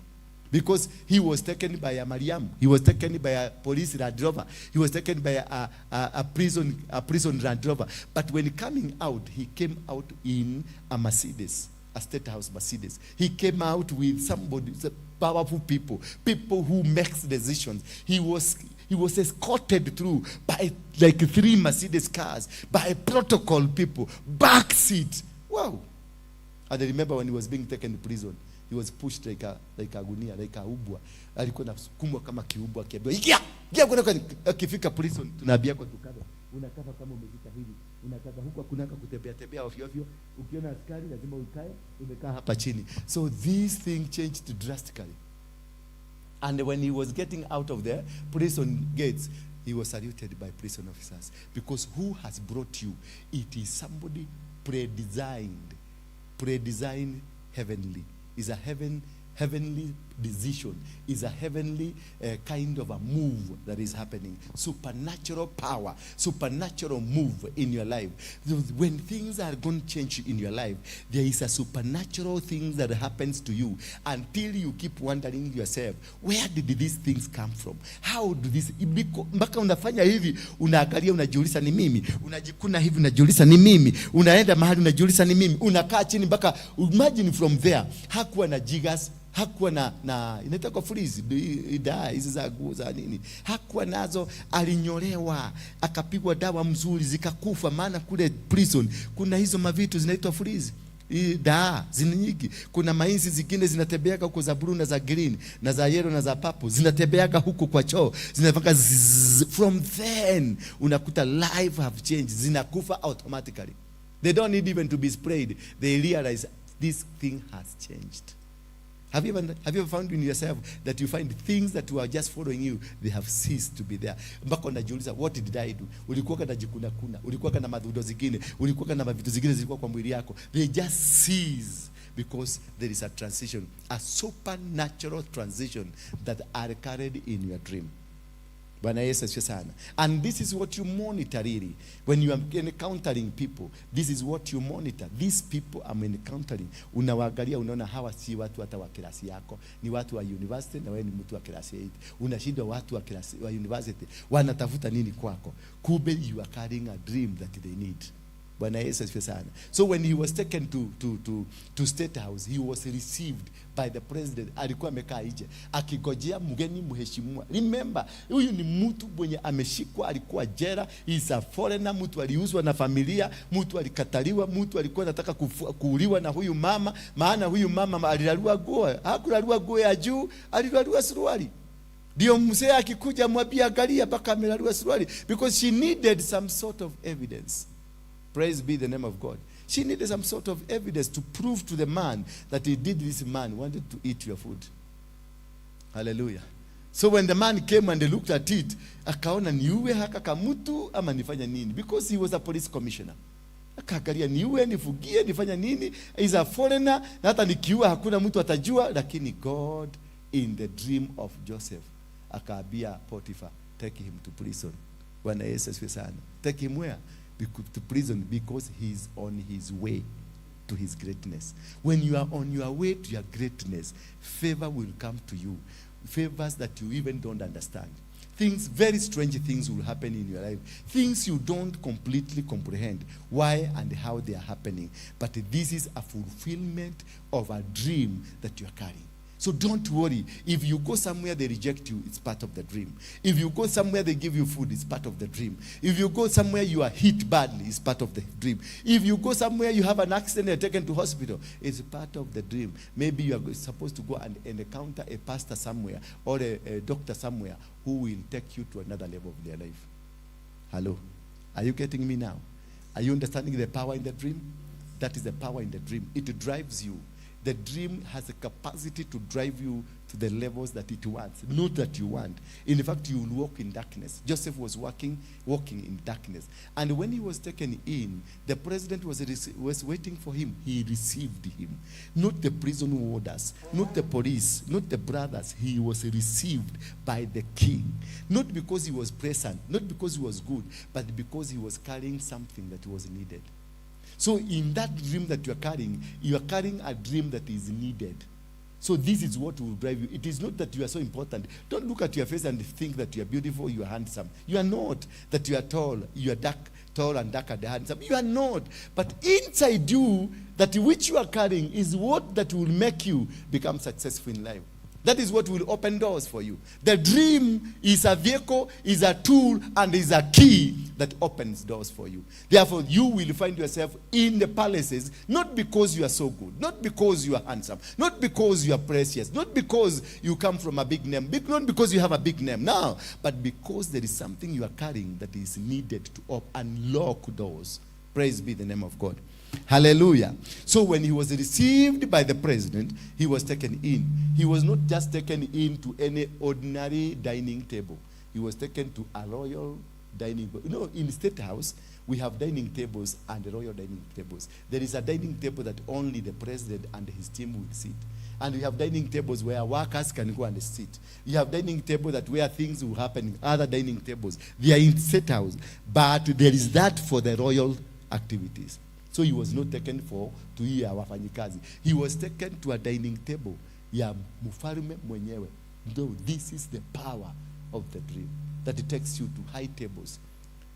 Because he was taken by a Mariam. He was taken by a police Land Rover. He was taken by a prison Land Rover. But when coming out, he came out in a Mercedes, a State House Mercedes. He came out with somebody, powerful people, people who makes decisions. He was escorted through by like 3 Mercedes cars, by protocol people, back seat. Wow. And I remember when he was being taken to prison, he was pushed like a gunia, like a ubwa. Alikuwa anasukumwa kama kiubwa, akiambiwa, ingia, ingia kwenda kwa-. Akifika prison, tunaambia kwa tukava. Unakava kama umefika hivi. Unakava huku, hakuna kutembea tembea ovyo ovyo. Ukiona askari lazima ukae, umekaa hapa chini. So this thing changed drastically. And when he was getting out of the prison gates, He was saluted by prison officers because who has brought you? It is somebody predesigned, predesigned heavenly. Is a heavenly decision, is a heavenly kind of a move that is happening. Supernatural power, supernatural move in your life. When things are going to change in your life, there is a supernatural thing that happens to you until you keep wondering yourself, where did these things come from? How do this? Mpaka unafanya hivi, unaangalia, unajiuliza, ni mimi? Unajikuna hivi, unajiuliza, ni mimi? Unaenda mahali, unajiuliza, ni mimi? Unakaa chini mpaka imagine from there, hakuwa na jiggers, hakuwa na inaitwa fleas, dawa hizi za nguo za nini, hakuwa nazo. Alinyolewa, akapigwa dawa mzuri, zikakufa. Maana kule prison kuna hizo mavitu zinaitwa fleas, daa zini nyingi. Kuna mainzi zingine zinatembeaga huko za blue na za green na za yellow na za purple, zinatembeaga huko kwa choo, zinafaka zzz. From then unakuta life have changed, zinakufa automatically. They don't need even to be sprayed. They realize this thing has changed. Have you ever found in yourself that you find things that were just following you, they have ceased to be there? Mpaka unajiuliza, what did I do? Ulikuwa unajikuna kuna, ulikuwa na madhudo zingine, ulikuwa na mavitu zingine zilikuwa kwa mwili yako. They just cease because there is a transition, a supernatural transition that are carried in your dream. Bwana Yesu asifiwe sana. And this is what you monitor really. When you are encountering people, this is what you monitor. These people I'm encountering. Unawaangalia, unaona hawa si watu hata wa klasi yako. Ni watu wa university na wewe ni mtu wa klasi 8. Unashindwa, watu wa klasi wa university wanatafuta nini kwako? Kumbe you are carrying a dream that they need. Bwana Yesu asifiwe sana. So when he was taken to State House, he was received by the president. Alikuwa amekaa nje akigojea mgeni mheshimiwa. Remember, huyu ni mtu mwenye ameshikwa, alikuwa jela, he is a foreigner, mtu aliuzwa na familia, mtu alikataliwa, mtu alikuwa anataka kuuliwa na huyu mama, maana huyu mama alirarua nguo, hakurarua nguo ya juu, alirarua suruali. Ndio mzee akikuja mwambie, angalia, mpaka amerarua suruali because she needed some sort of evidence. Praise be the name of God. She needed some sort of evidence to prove to the man that he did this man wanted to eat your food. Hallelujah. So when the man came and looked at it, akaona, niue haka kamutu ama nifanye nini? Because he was a police commissioner. Akaangalia, niue, nifugie, nifanye nini? He's a foreigner, na hata nikiua hakuna mtu atajua, lakini God in the dream of Joseph akaambia Potiphar, "Take him to prison." Bwana Yesu asifiwe sana. Take him where? To prison, because he's on his way to his greatness. When you are on your way to your greatness, favor will come to you. Favors that you even don't understand. Things, very strange things will happen in your life. Things you don't completely comprehend why and how they are happening. But this is a fulfillment of a dream that you are carrying. So don't worry. If you go somewhere they reject you, it's part of the dream. If you go somewhere they give you food, it's part of the dream. If you go somewhere you are hit badly, it's part of the dream. If you go somewhere you have an accident and taken to hospital, it's part of the dream. Maybe you are supposed to go and encounter a pastor somewhere or a doctor somewhere who will take you to another level of their life. Hello? Are you getting me now? Are you understanding the power in the dream? That is the power in the dream. It drives you. The dream has a capacity to drive you to the levels that it wants, not that you want. In fact, you will walk in darkness. Joseph was walking in darkness. And when he was taken in, the president was waiting for him. He received him. Not the prison warders, not the police, not the brothers. He was received by the king. Not because he was present, not because he was good, but because he was carrying something that was needed. So in that dream that you are carrying, you are carrying a dream that is needed. So this is what will drive you. It is not that you are so important. Don't look at your face and think that you are beautiful, you are handsome. You are not. That you are tall, you are dark, tall and dark and handsome. You are not. But inside you, that which you are carrying is what that will make you become successful in life. That is what will open doors for you. The dream is a vehicle, is a tool, and is a key that opens doors for you. Therefore, you will find yourself in the palaces, not because you are so good, not because you are handsome, not because you are precious, not because you come from a big name, not because you have a big name now, but because there is something you are carrying that is needed to unlock doors. Praise be the name of God. Hallelujah. So when he was received by the president, he was taken in. He was not just taken in to any ordinary dining table. He was taken to a royal dining. In State House, we have dining tables and royal dining tables. There is a dining table that only the president and his team will sit. And we have dining tables where workers can go and sit. You have dining table that where things will happen, other dining tables. They are in State House. But there is that for the royal activities. So he was not taken for to hear wafanyikazi. He was taken to a dining table ya mfalme mwenyewe. No, this is the power of the dream that it takes you to high tables.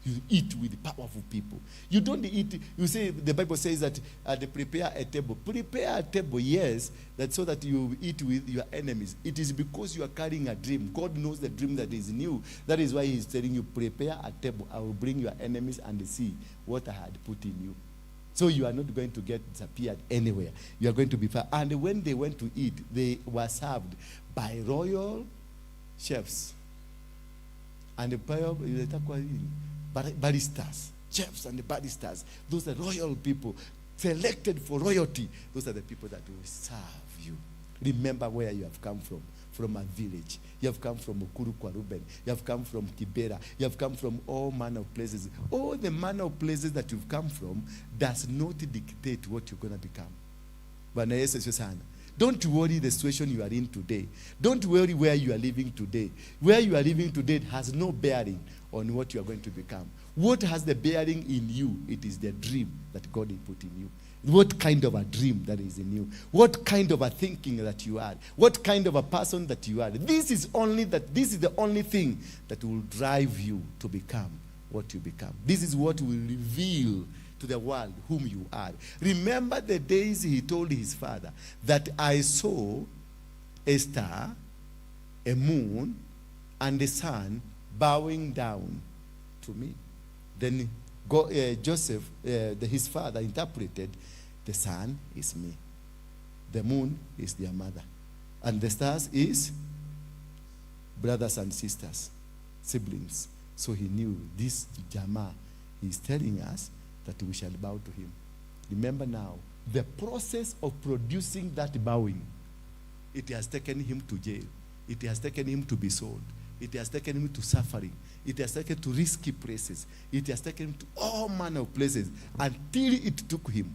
You eat with powerful people. You don't eat, you say, the Bible says that they prepare a table. Prepare a table, yes, that so that you eat with your enemies. It is because you are carrying a dream. God knows the dream that is new. That is why He's telling you, prepare a table. I will bring your enemies and see what I had put in you. So you are not going to get disappeared anywhere. You are going to be far. And when they went to eat, they were served by royal chefs. And the baristas, chefs and the baristas. Those are royal people, selected for royalty. Those are the people that will serve you. Remember where you have come from a village. You have come from Mukuru kwa Ruben. You have come from Kibera. You have come from all manner of places. All the manner of places that you've come from does not dictate what you're going to become. Bwana Yesu asifiwe sana. Don't worry the situation you are in today. Don't worry where you are living today. Where you are living today has no bearing on what you are going to become. What has the bearing in you? It is the dream that God put in you. What kind of a dream that is in you? What kind of a thinking that you are? What kind of a person that you are? This is only that. This is the only thing that will drive you to become what you become. This is what will reveal to the world whom you are. Remember the days he told his father that I saw a star, a moon, and the sun bowing down to me. Then Joseph, his father, interpreted, the sun is me, the moon is their mother, and the stars is brothers and sisters, siblings. So he knew this Jama, he's telling us that we shall bow to him. Remember now, the process of producing that bowing, it has taken him to jail. It has taken him to be sold. It has taken him to suffering. It has taken to risky places. It has taken him to all manner of places until it took him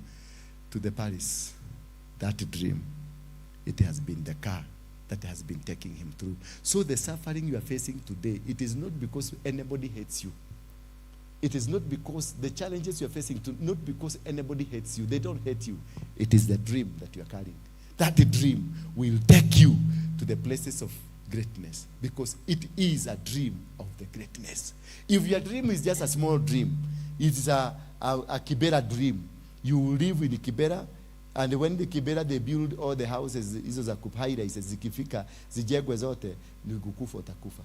to the palace. That dream, it has been the car that has been taking him through. So the suffering you are facing today, it is not because anybody hates you. It is not because the challenges you are facing, not because anybody hates you. They don't hate you. It is the dream that you are carrying. That dream will take you to the places of greatness, because it is a dream of the greatness. If your dream is just a small dream, it is a Kibera dream. You will live in Kibera, and when the Kibera they build all the houses, hizo za high-rise, zikifika zijengwe zote, ni kukufa utakufa.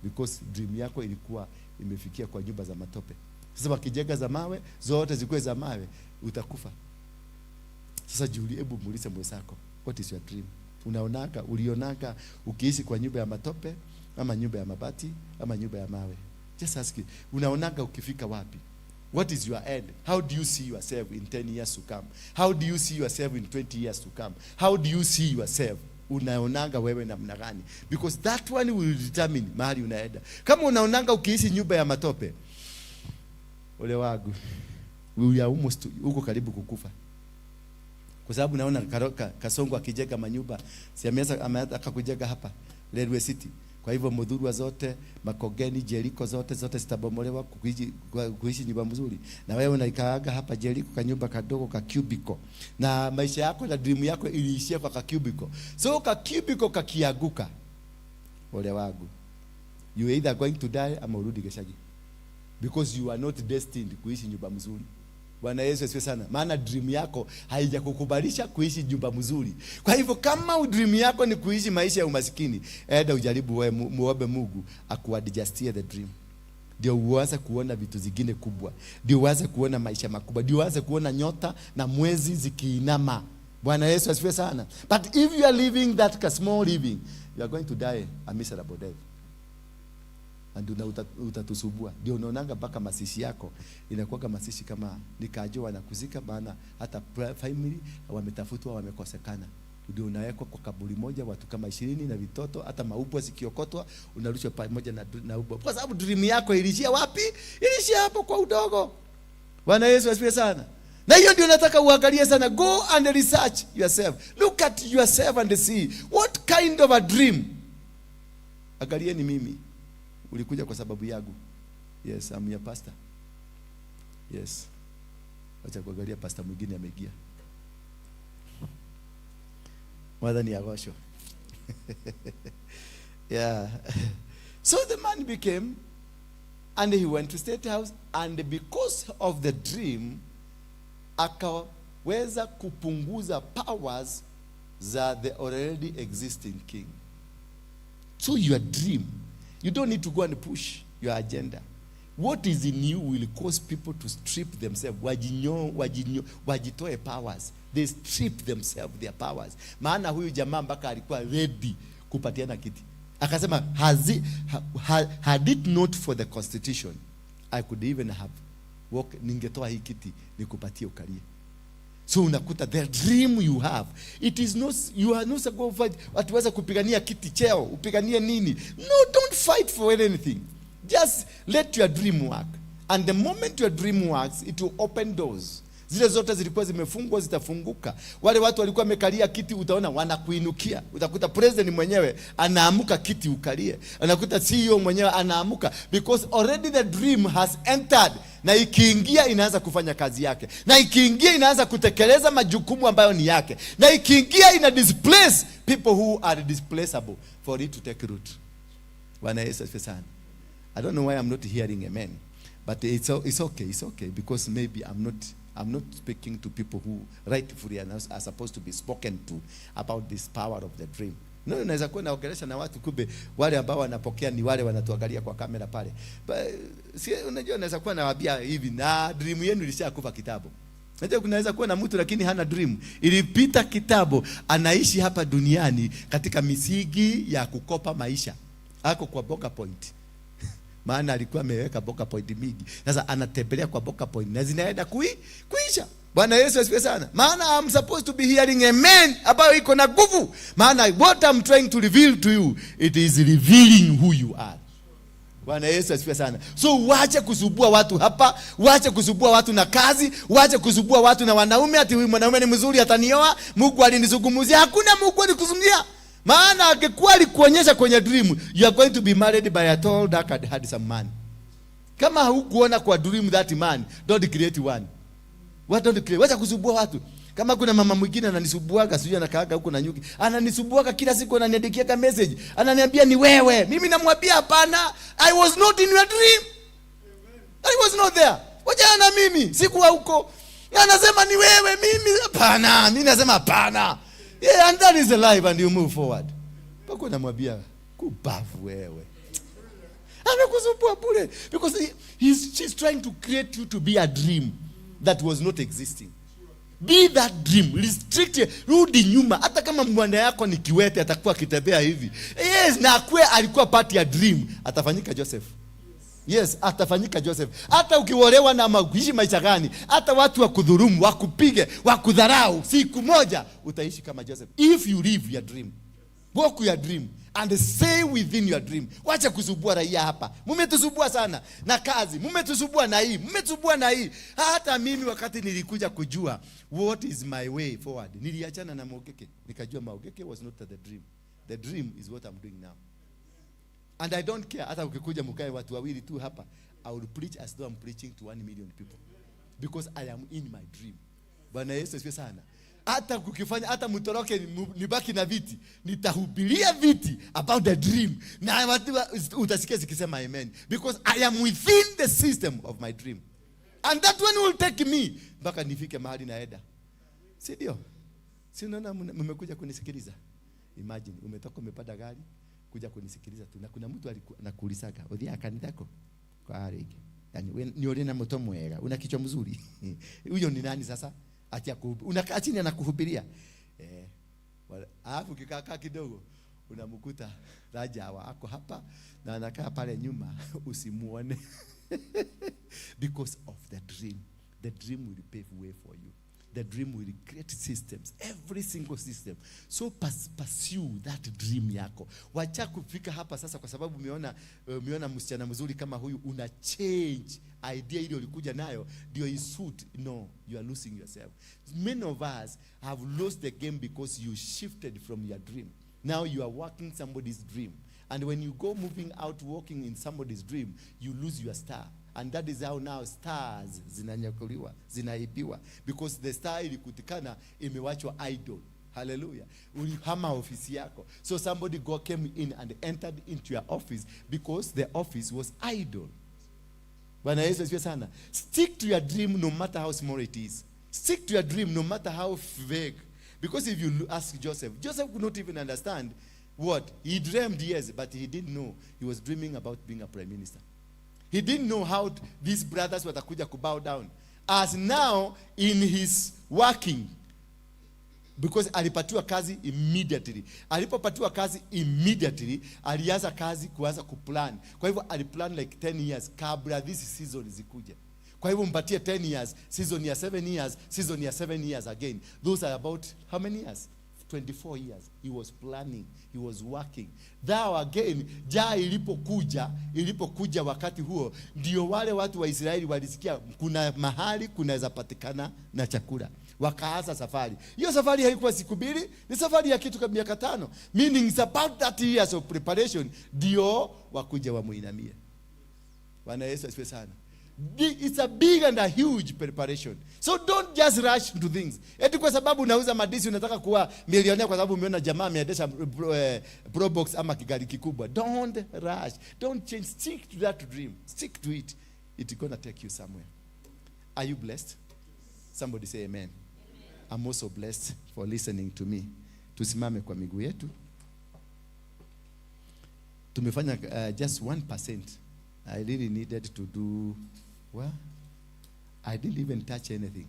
Because dream yako ilikuwa imefikia kwa nyumba za matope. Sasa wakijenga za mawe, zote zikuwe za mawe, utakufa. Sasa Julie, hebu muulize mwenzako, what is your dream? Unaonaka, ulionaka ukiishi kwa nyumba ya matope ama nyumba ya mabati ama nyumba ya mawe? Just ask it. Unaonaka ukifika wapi? What is your end? How do you see yourself in 10 years to come? How do you see yourself in 20 years to come? How do you see yourself? Unaonanga wewe namna gani? Because that one will determine mahali unaenda. Kama unaonanga ukiishi nyumba ya matope, ole wangu, we are almost uko karibu kukufa. Kwa sababu naona Kasongo akijenga manyumba, si ameanza kujenga hapa Railway City. Kwa hivyo Muthurwa zote, Makongeni, Jericho zote zote zitabomolewa kuishi nyumba mzuri. Na wewe unaikaaga hapa Jericho kanyumba kadogo ka cubicle. Na maisha yako na dream yako iliishia kwa ka cubicle. So ka cubicle kakianguka, ole wangu, you either going to die ama urudi gicagi. Because you are not destined kuishi nyumba mzuri. Bwana Yesu asifiwe sana. Maana dream yako haijakukubalisha kuishi nyumba mzuri. Kwa hivyo kama dream yako ni kuishi maisha ya umasikini, enda ujaribu wewe, muombe Mungu akuadjustie the dream. Ndio uanze kuona vitu zingine kubwa. Ndio uanze kuona maisha makubwa. Ndio uanze kuona nyota na mwezi zikiinama. Bwana Yesu asifiwe sana. But if you are living that small living, you are going to die a miserable death. And utatusubua. Ndio unaonanga mpaka mazishi yako inakuwa mazishi kama nikajua wanakuzika, maana hata family wametafutwa wamekosekana. Ndio unawekwa kwa kaburi moja watu kama 20 na vitoto, hata maubwa zikiokotwa unarushwa pamoja na ubwa, kwa sababu dream yako ilishia wapi? Ilishia hapo kwa udogo. Bwana Yesu asifiwe sana. Na hiyo ndio nataka uangalie sana. Go and research yourself. Look at yourself and see what kind of a dream. Angalieni mimi, ulikuja kwa sababu yangu. Yes, I'm your pastor. Yes. Wacha kuangalia pastor mwingine ameingia. Mwathani agocwo. Yeah. So the man became, and he went to State House, and because of the dream, akaweza kupunguza powers za the already existing king. So your dream, you don't need to go and push your agenda. What is in you will cause people to strip themselves, wajinyo, wajinyo, wajitoe powers. They strip themselves their powers. Maana huyu jamaa mpaka alikuwa ready kupatiana kiti. Akasema, had it not for the constitution, I could even have walk, ningetoa hii kiti nikupatie ukalie. So unakuta the dream you have, it is not, you are not supposed to fight, atuweza kupigania kiti, cheo, upiganie nini. No, don't fight for anything. Just let your dream work. And the moment your dream works, it will open doors. Zile zote zilikuwa zimefungwa zitafunguka. Wale watu walikuwa wamekalia kiti utaona wanakuinukia. Utakuta president mwenyewe anaamuka kiti ukalie. Anakuta CEO mwenyewe anaamuka because already the dream has entered. Na ikiingia inaanza kufanya kazi yake. Na ikiingia inaanza kutekeleza majukumu ambayo ni yake. Na ikiingia ina displace people who are displaceable for it to take root. Bwana Yesu asifiwe sana. I don't know why I'm not hearing amen. But it's okay, it's okay, because maybe I'm not speaking to people who rightfully are supposed to be spoken to about this power of the dream. No, unaweza kuwa naongelesha na watu, kumbe wale ambao wanapokea ni wale wanatuangalia kwa kamera pale. But, si, unajua naweza kuwa nawaambia hivi na dream yenu ilishakufa kitambo. Unajua kunaweza kuwa na mtu lakini hana dream. Ilipita kitambo, anaishi hapa duniani katika misingi ya kukopa maisha. Ako kwa Boka Point. Maana alikuwa ameweka Boka Point mingi. Sasa anatembelea kwa Boka Point na zinaenda kuisha. Bwana Yesu asifiwe sana. Maana I'm supposed to be hearing amen ambayo iko na nguvu. Maana what I'm trying to reveal to you, it is revealing who you are. Bwana Yesu asifiwe sana. So wache kusubua watu hapa, wache kusubua watu na kazi, wache kusubua watu na wanaume ati huyu mwanaume ni mzuri atanioa, Mungu alinizungumzia. Hakuna Mungu alikuzungumzia. Maana angekuwa alikuonyesha kwenye dream, you are going to be married by a tall, dark and handsome man. Kama hukuona kwa dream that man, don't create one. What don't create? Wacha kusubua watu. Kama kuna mama mwingine ananisubuaga, sijui anakaaga huko na nyuki. Ananisubuaga kila siku, ananiandikia message. Ananiambia ni wewe. Mimi namwambia hapana, I was not in your dream. I was not there. Wachana na mimi, sikuwa huko. Anasema ni wewe, mimi hapana. Mimi nasema hapana. Yeah, and that is the life and you move forward. Pako namwambia kubavu wewe. Amekusumbua bure because she's trying to create you to be a dream that was not existing. Be that dream. Restrict it. Rudi nyuma. Hata kama mwana yako ni kiwete atakuwa akitembea hivi. Yes, na akue alikuwa part ya dream, atafanyika Joseph. Yes, atafanyika Joseph. Hata ukiolewa na maisha maisha gani, hata watu wakudhurumu, wakupige, wakudharau, siku moja utaishi kama Joseph. If you live your dream. Walk your dream and stay within your dream. Wacha kusubua raia hapa. Mmetusubua sana na kazi, mmetusubua na hii, mmetusubua na hii. Hata mimi wakati nilikuja kujua what is my way forward, niliachana na Mogeke. Nikajua Mogeke was not the dream. The dream is what I'm doing now. And I don't care. Hata ukikuja mkae watu wawili tu hapa, I will preach as though I'm preaching to 1 million people. Because I am in my dream. Bwana Yesu asifiwe sana. Hata kukifanya hata mtoroke nibaki na viti, nitahubiria viti about the dream. Na watu utasikia zikisema amen because I am within the system of my dream. And that one will take me mpaka nifike mahali naenda. Si ndio? Si unaona mmekuja kunisikiliza? Imagine umetoka umepanda gari kuja kunisikiliza tu, na kuna mtu anakuulizaga uthia kanithako kwa rĩngĩ, yani we ni uri na muto mwega, una kichwa mzuri. Huyo ni nani sasa? Ati unakaa chini anakuhubiria, eh, alafu ukikaa kidogo unamkuta Rajawa ako hapa na anakaa pale nyuma, usimuone because of the dream. The dream will pave way for you. The dream will create systems, every single system. So pursue that dream yako. Wacha kufika hapa sasa kwa sababu umeona msichana mzuri kama huyu, una change idea ile ulikuja nayo ndio isuit. No, you are losing yourself. Many of us have lost the game because you shifted from your dream. Now you are working somebody's dream. And when you go moving out working in somebody's dream, you lose your star. And that is how now stars zinanyakuliwa, zinaibiwa. Because the star ilikutikana imewachwa idle. Hallelujah. Ulihama ofisi yako. So somebody came in and entered into your office because the office was idle. Bwana Yesu asifiwe sana. Stick to your dream no matter how small it is. Stick to your dream no matter how vague. Because if you ask Joseph, Joseph could not even understand what he dreamed, yes, but he didn't know he was dreaming about being a prime minister. He didn't know how these brothers watakuja ku bow down. As now in his working, because alipatiwa kazi immediately. Alipopatiwa kazi immediately, alianza kazi kuanza kuplan. Kwa hivyo aliplan like 10 years kabla this season zikuje. Kwa hivyo mpatie 10 years, season ya 7 years, season ya 7 years again. Those are about how many years? 24 years. He was planning, he was working. Thou again, njaa ilipokuja wakati huo, ndio wale watu wa Israeli walisikia kuna mahali kunaweza patikana na chakula. Wakaanza safari. Hiyo safari haikuwa siku mbili, ni safari ya kitu kama miaka 5. Meaning it's about 30 years of preparation ndio wakuja wamuinamie. Bwana Yesu asifiwe sana. It's a big and a huge preparation. So don't just rush into things. Eti kwa sababu unauza madisi unataka kuwa milionea kwa sababu umeona jamaa ameendesha Probox ama kigari kikubwa. Don't rush. Don't change. Stick to that dream. Stick to it. It's gonna take you somewhere. Are you blessed? Somebody say amen. I'm also blessed for listening to me. Tusimame kwa miguu yetu. Tumefanya just 1%. I really needed to do well. I didn't even touch anything.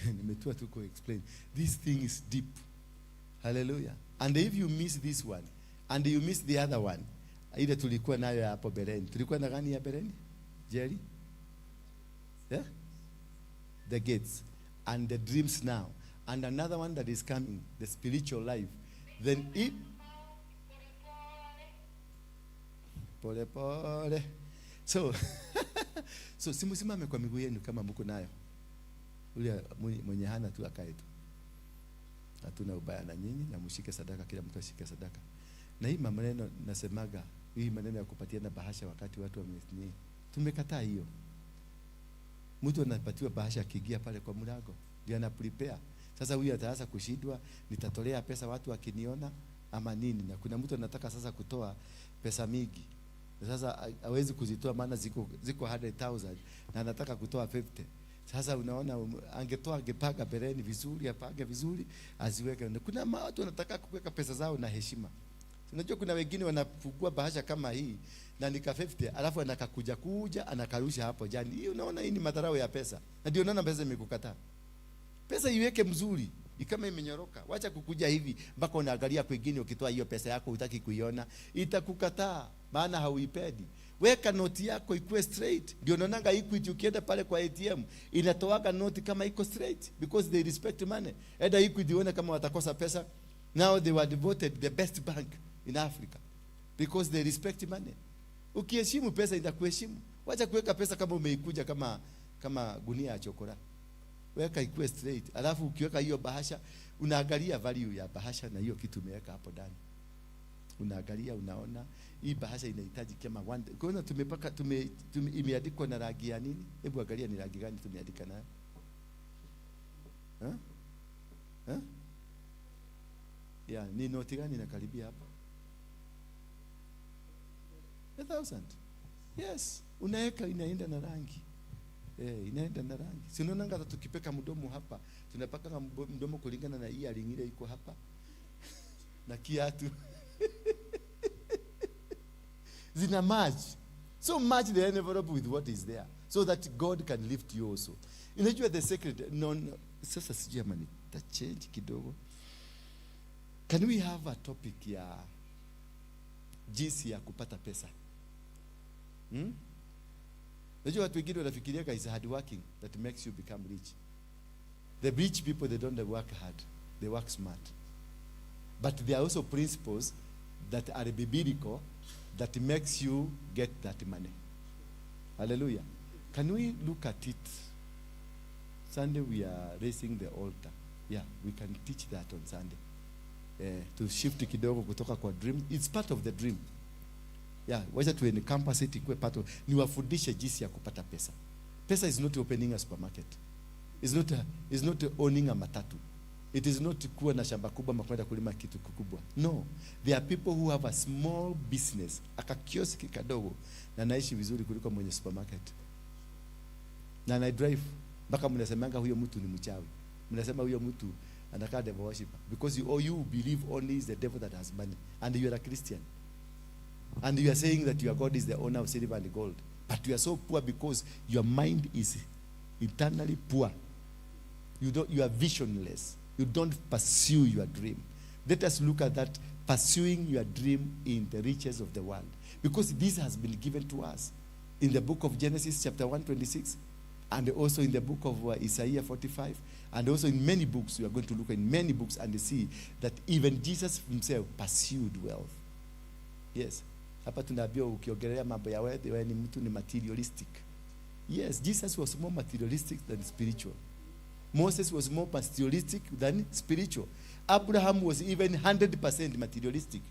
Nimetua tu ku explain. This thing is deep. Hallelujah. And if you miss this one and you miss the other one, ile tulikuwa nayo hapo beleni. Tulikuwa na gani ya beleni? Jerry? Yeah? The gates and the dreams now. And another one that is coming, the spiritual life. Then it pole pole. So simusimame kwa miguu yenu kama mko nayo. Ule mwenye hana tu akae tu. Hatuna ubaya na nyinyi, na mshike sadaka, kila mtu ashike sadaka. Na hii maneno nasemaga, hii maneno ya kupatiana bahasha wakati watu wame-, tumekataa hiyo. Mtu anapatiwa bahasha akiingia pale kwa mlango, ndio ana prepare. Sasa huyu ataanza kushindwa, nitatolea pesa watu wakiniona ama nini? Na kuna mtu anataka sasa kutoa pesa mingi. Sasa hawezi kuzitoa maana ziko 100,000 na anataka kutoa 50. Sasa unaona angetoa, angepanga beleni vizuri, apange vizuri, aziweke. Na kuna watu wanataka kuweka pesa zao na heshima. Unajua kuna wengine wanafungua bahasha kama hii na nika 50, alafu anakakuja kuja anakarusha hapo jani. Hii unaona hii ni madharau ya pesa. Na ndio unaona pesa imekukataa. Pesa iweke mzuri, kama imenyoroka. Wacha kukuja hivi mpaka unaangalia kwingine, ukitoa hiyo pesa yako hutaki kuiona, itakukataa maana hauipendi. Weka noti yako ikuwe straight. Ndio unaonanga Equity ukienda pale kwa ATM inatoaga noti kama iko straight because they respect money. Enda Equity uone kama watakosa pesa. Now they were devoted the best bank in Africa because they respect money. Ukiheshimu pesa itakuheshimu. Wacha kuweka pesa kama umeikuja kama gunia ya chokora. Weka ikuwe straight. Alafu ukiweka hiyo bahasha unaangalia value ya bahasha na hiyo kitu umeweka hapo ndani. Unaangalia, unaona hii bahasha inahitaji kama one. Kwa hiyo tumepaka, tume, tume, imeandikwa na rangi ya nini? Hebu angalia ni rangi gani tumeandika nayo. Huh? Huh? Yeah, ni noti gani inakaribia hapa? 1,000. Yes, unaweka inaenda na rangi. Inaenda na rangi. Si unaona hata tukipeka mdomo hapa, tunapaka mdomo kulingana na earring ile iko hapa. Na kiatu. Zina match. So match the envelope with what is there so that God can lift you also. Unajua the secret, no, no, sasa sijui ama nita change kidogo. Can we have a topic ya jinsi ya kupata pesa? Unajua watu wengine wanafikiria is hard working that makes you become rich. The rich people, they don't work hard. They work smart. But there are also principles that are biblical that makes you get that money. Hallelujah. Can we look at it? Sunday we are raising the altar. Yeah, we can teach that on Sunday. To shift kidogo kutoka kwa dream. It's part of the dream. Yeah, wacha tu encompass it ikuwe part of, niwafundishe jinsi ya kupata pesa. Pesa is not opening a supermarket. It's not owning a matatu. It is not kuwa na shamba kubwa ama kwenda kulima kitu kikubwa. No, there are people who have a small business, aka kioski kadogo, na naishi vizuri kuliko mwenye supermarket. Na na drive mpaka mnasemanga huyo mtu ni mchawi. Mnasema huyo mtu anakaa devil worshiper because you, all you believe only is the devil that has money, and you are a Christian. And you are saying that your God is the owner of silver and gold. But you are so poor because your mind is internally poor. You don't, you are visionless. You don't pursue your dream. Let us look at that, pursuing your dream in the riches of the world. Because this has been given to us in the book of Genesis chapter 126, and also in the book of Isaiah 45, and also in many books. We are going to look in many books and see that even Jesus himself pursued wealth. Yes. Hapa tunaambiwa ukiongelea mambo ya wealth, wewe ni mtu ni materialistic. Yes, Jesus was more materialistic than spiritual. Moses was more materialistic than spiritual. Abraham was even 100% materialistic.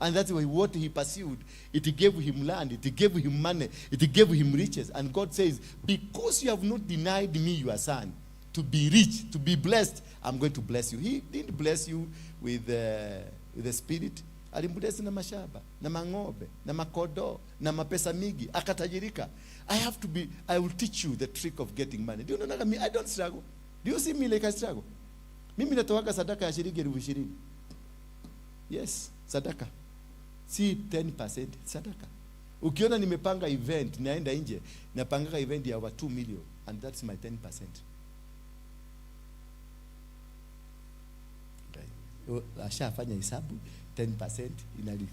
And that's why what he pursued, it gave him land, it gave him money, it gave him riches. And God says, because you have not denied me your son, to be rich, to be blessed, I'm going to bless you. He didn't bless you with the spirit. Alimbless na mashamba, na mang'ombe, na makodo, na mapesa mingi, akatajirika. I will teach you the trick of getting money. Do you know me? I don't struggle. Do you see me like I struggle? Mimi natoaga sadaka ya shilingi 20,000. Yes, sadaka. Si 10%, sadaka. Ukiona nimepanga event, naenda nje, napanga event ya over 2 million, and that's my 10%. Ashafanya hesabu 10% inali.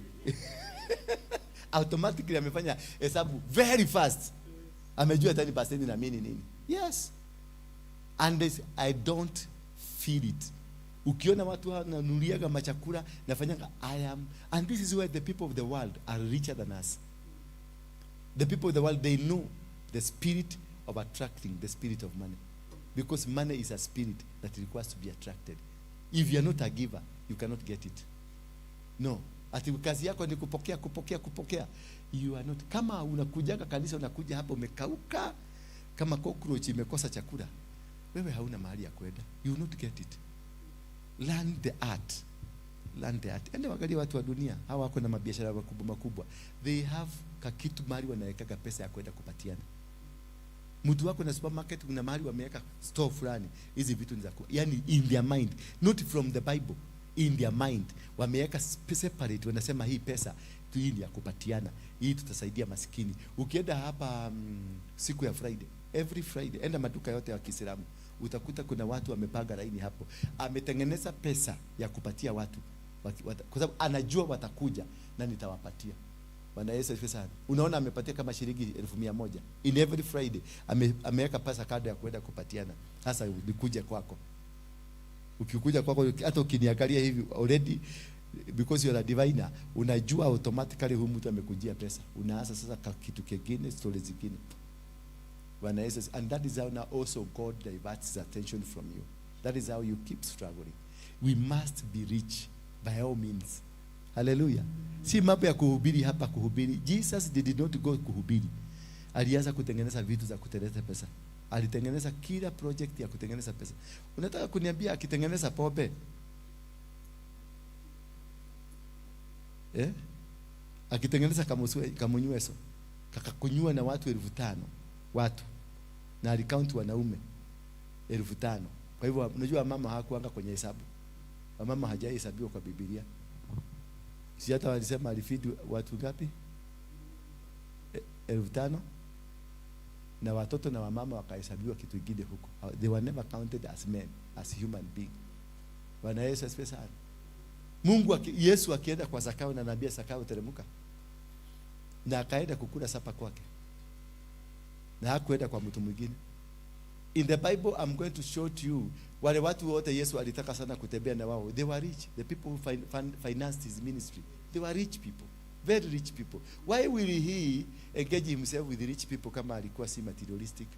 Automatically amefanya hesabu very fast. Amejua 10% ina mean nini. Yes. And this, I don't feel it. Ukiona watu wananunuliaga machakula, nafanyanga I am, and this is where the people of the world are richer than us. The people of the world, they know the spirit of attracting the spirit of money. Because money is a spirit that requires to be attracted. If you are not a giver, you cannot get it. No. Ati kazi yako ni kupokea, kupokea, kupokea. You are not. Kama unakujaga kanisa, unakuja hapa umekauka kama cockroach imekosa chakula, wewe hauna mahali ya kwenda. You will not get it. Learn the art. Learn the art. Enda waangalie watu wa dunia, hawa wako na mabiashara makubwa makubwa. They have kakitu mahali wanawekaga pesa ya kwenda kupatiana. Mtu wako na supermarket, kuna mahali wameweka store fulani, hizi vitu ni za ku-, yani in their mind, not from the Bible, in their mind wameweka separate, wanasema hii pesa tu hii ni ya kupatiana, hii tutasaidia maskini. Ukienda hapa siku ya Friday, every Friday, enda maduka yote ya Kiislamu, utakuta kuna watu wamepanga laini hapo. Ametengeneza pesa ya kupatia watu, kwa sababu anajua watakuja na nitawapatia. Bwana Yesu asifiwe sana. Unaona amepatia kama shilingi 100,000 in every Friday. Ameweka pesa kado ya kwenda kupatiana. Sasa nikuje kwako. Ukikuja kwako, hata ukiniangalia hivi already, because you are a diviner, unajua automatically huyu mtu amekujia pesa. Unaanza sasa kitu kingine, stories zingine. Bwana Yesu asifiwe. And that is how now also God diverts his attention from you. That is how you keep struggling. We must be rich by all means. Hallelujah. Si mambo ya kuhubiri hapa kuhubiri. Jesus did not go kuhubiri. Alianza kutengeneza vitu za kutengeneza pesa. Alitengeneza kila project ya kutengeneza pesa. Unataka kuniambia akitengeneza pombe? Akitengeneza kamunyweso, kakakunywa na watu 5,000 watu. Na alicount wanaume 5,000. Kwa hivyo unajua mama hakuanga kwenye hesabu. Mama hajahesabiwa kwa Biblia. Si hata walisema alifeed watu ngapi? 5,000. Na watoto na wamama wakahesabiwa kitu kingine huko. They were never counted as men, as human being. Bwana Yesu asifiwe sana. Yesu akienda kwa Zakayo na anaambia Zakayo teremka. Na akaenda kukula sapa kwake. Na hakuenda kwa mtu mwingine. In the Bible, I'm going to show to you wale watu wote Yesu alitaka sana kutembea na wao. They were rich. The people who financed his ministry. They were rich people. Very rich people. Why will he engage himself with rich people kama alikuwa si materialistic?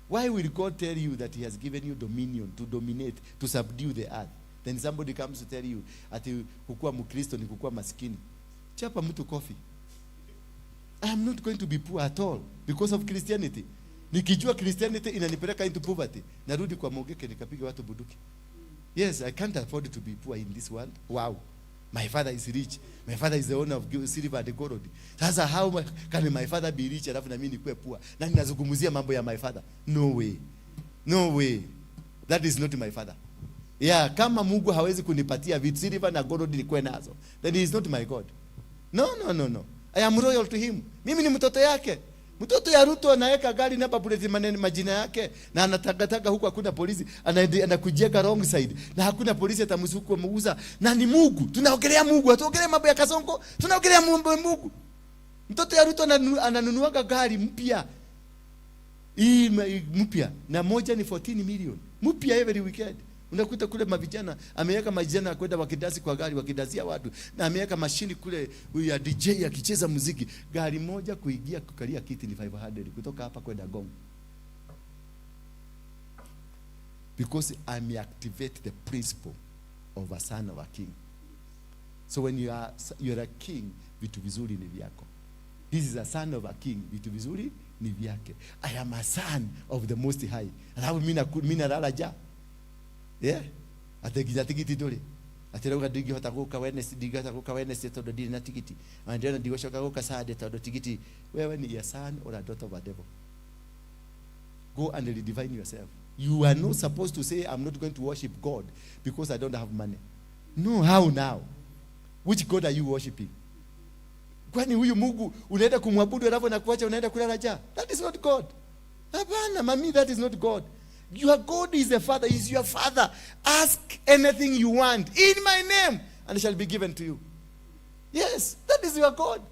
Why will God tell you that he has given you dominion to dominate, to subdue the earth? Then somebody comes to tell you ati kukua Mkristo ni kukua maskini. Chapa mtu kofi. I am not going to be poor at all because of Christianity. Nikijua Christianity inanipeleka into poverty, narudi kwa Mogeke nikapiga watu bunduki. Yes, I can't afford to be poor in this world. Wow. My father is rich. My father is the owner of silver and gold. Sasa how can my father be rich alafu na mimi nikuwe poor? Na ninazungumzia mambo ya my father. No way. No way. That is not my father. Yeah, kama Mungu hawezi kunipatia vitu silver na gold nikuwe nazo, then he is not my God. No, no, no, no. I am royal to him. Mimi ni mtoto yake. Mtoto ya Ruto anaweka gari namba plate maneno majina yake na anatagataga huku hakuna polisi, anakujeka wrong side na hakuna polisi atamsuku muuza na ni Mungu. Tunaongelea Mungu, hatuongelea mambo ya Kasongo, tunaongelea mambo ya Mungu. Mtoto ya Ruto ananunuaga gari mpya. Hii mpya na moja ni 14 million. Mpya every weekend. Unakuta kule mavijana ameweka majana kwenda wakidasi kwa gari wakidazia watu na ameweka mashini kule ya DJ akicheza muziki. Gari moja kuingia kukalia kiti ni 500 kutoka hapa kwenda Gong. Because I may activate the principle of a son of a king. So when you are a king, vitu vizuri ni vyako. This is a son of a king, vitu vizuri ni vyake. I am a son of the Most High. Alafu mimi nalala ja. Yeah? Ate nginya tigiti ndũrĩ. Atĩ rauga ndingĩhota gũka Wednesday, ndingĩhota gũka Wednesday tondũ ndirĩ na tigiti. Na ndĩrona ndigũcoka gũka Sunday tondũ tigiti. Wewe ni a son or a daughter of a devil. Go and redefine yourself. You are not supposed to say, I'm not going to worship God because I don't have money. No, how now? Which God are you worshiping? Kwani huyu Mungu unaenda kumwabudu alafu anakuacha unaenda kulala njaa? That is not God. Hapana, mami, that is not God. Your God is the Father, is your Father. Ask anything you want in my name and it shall be given to you. Yes, that is your God.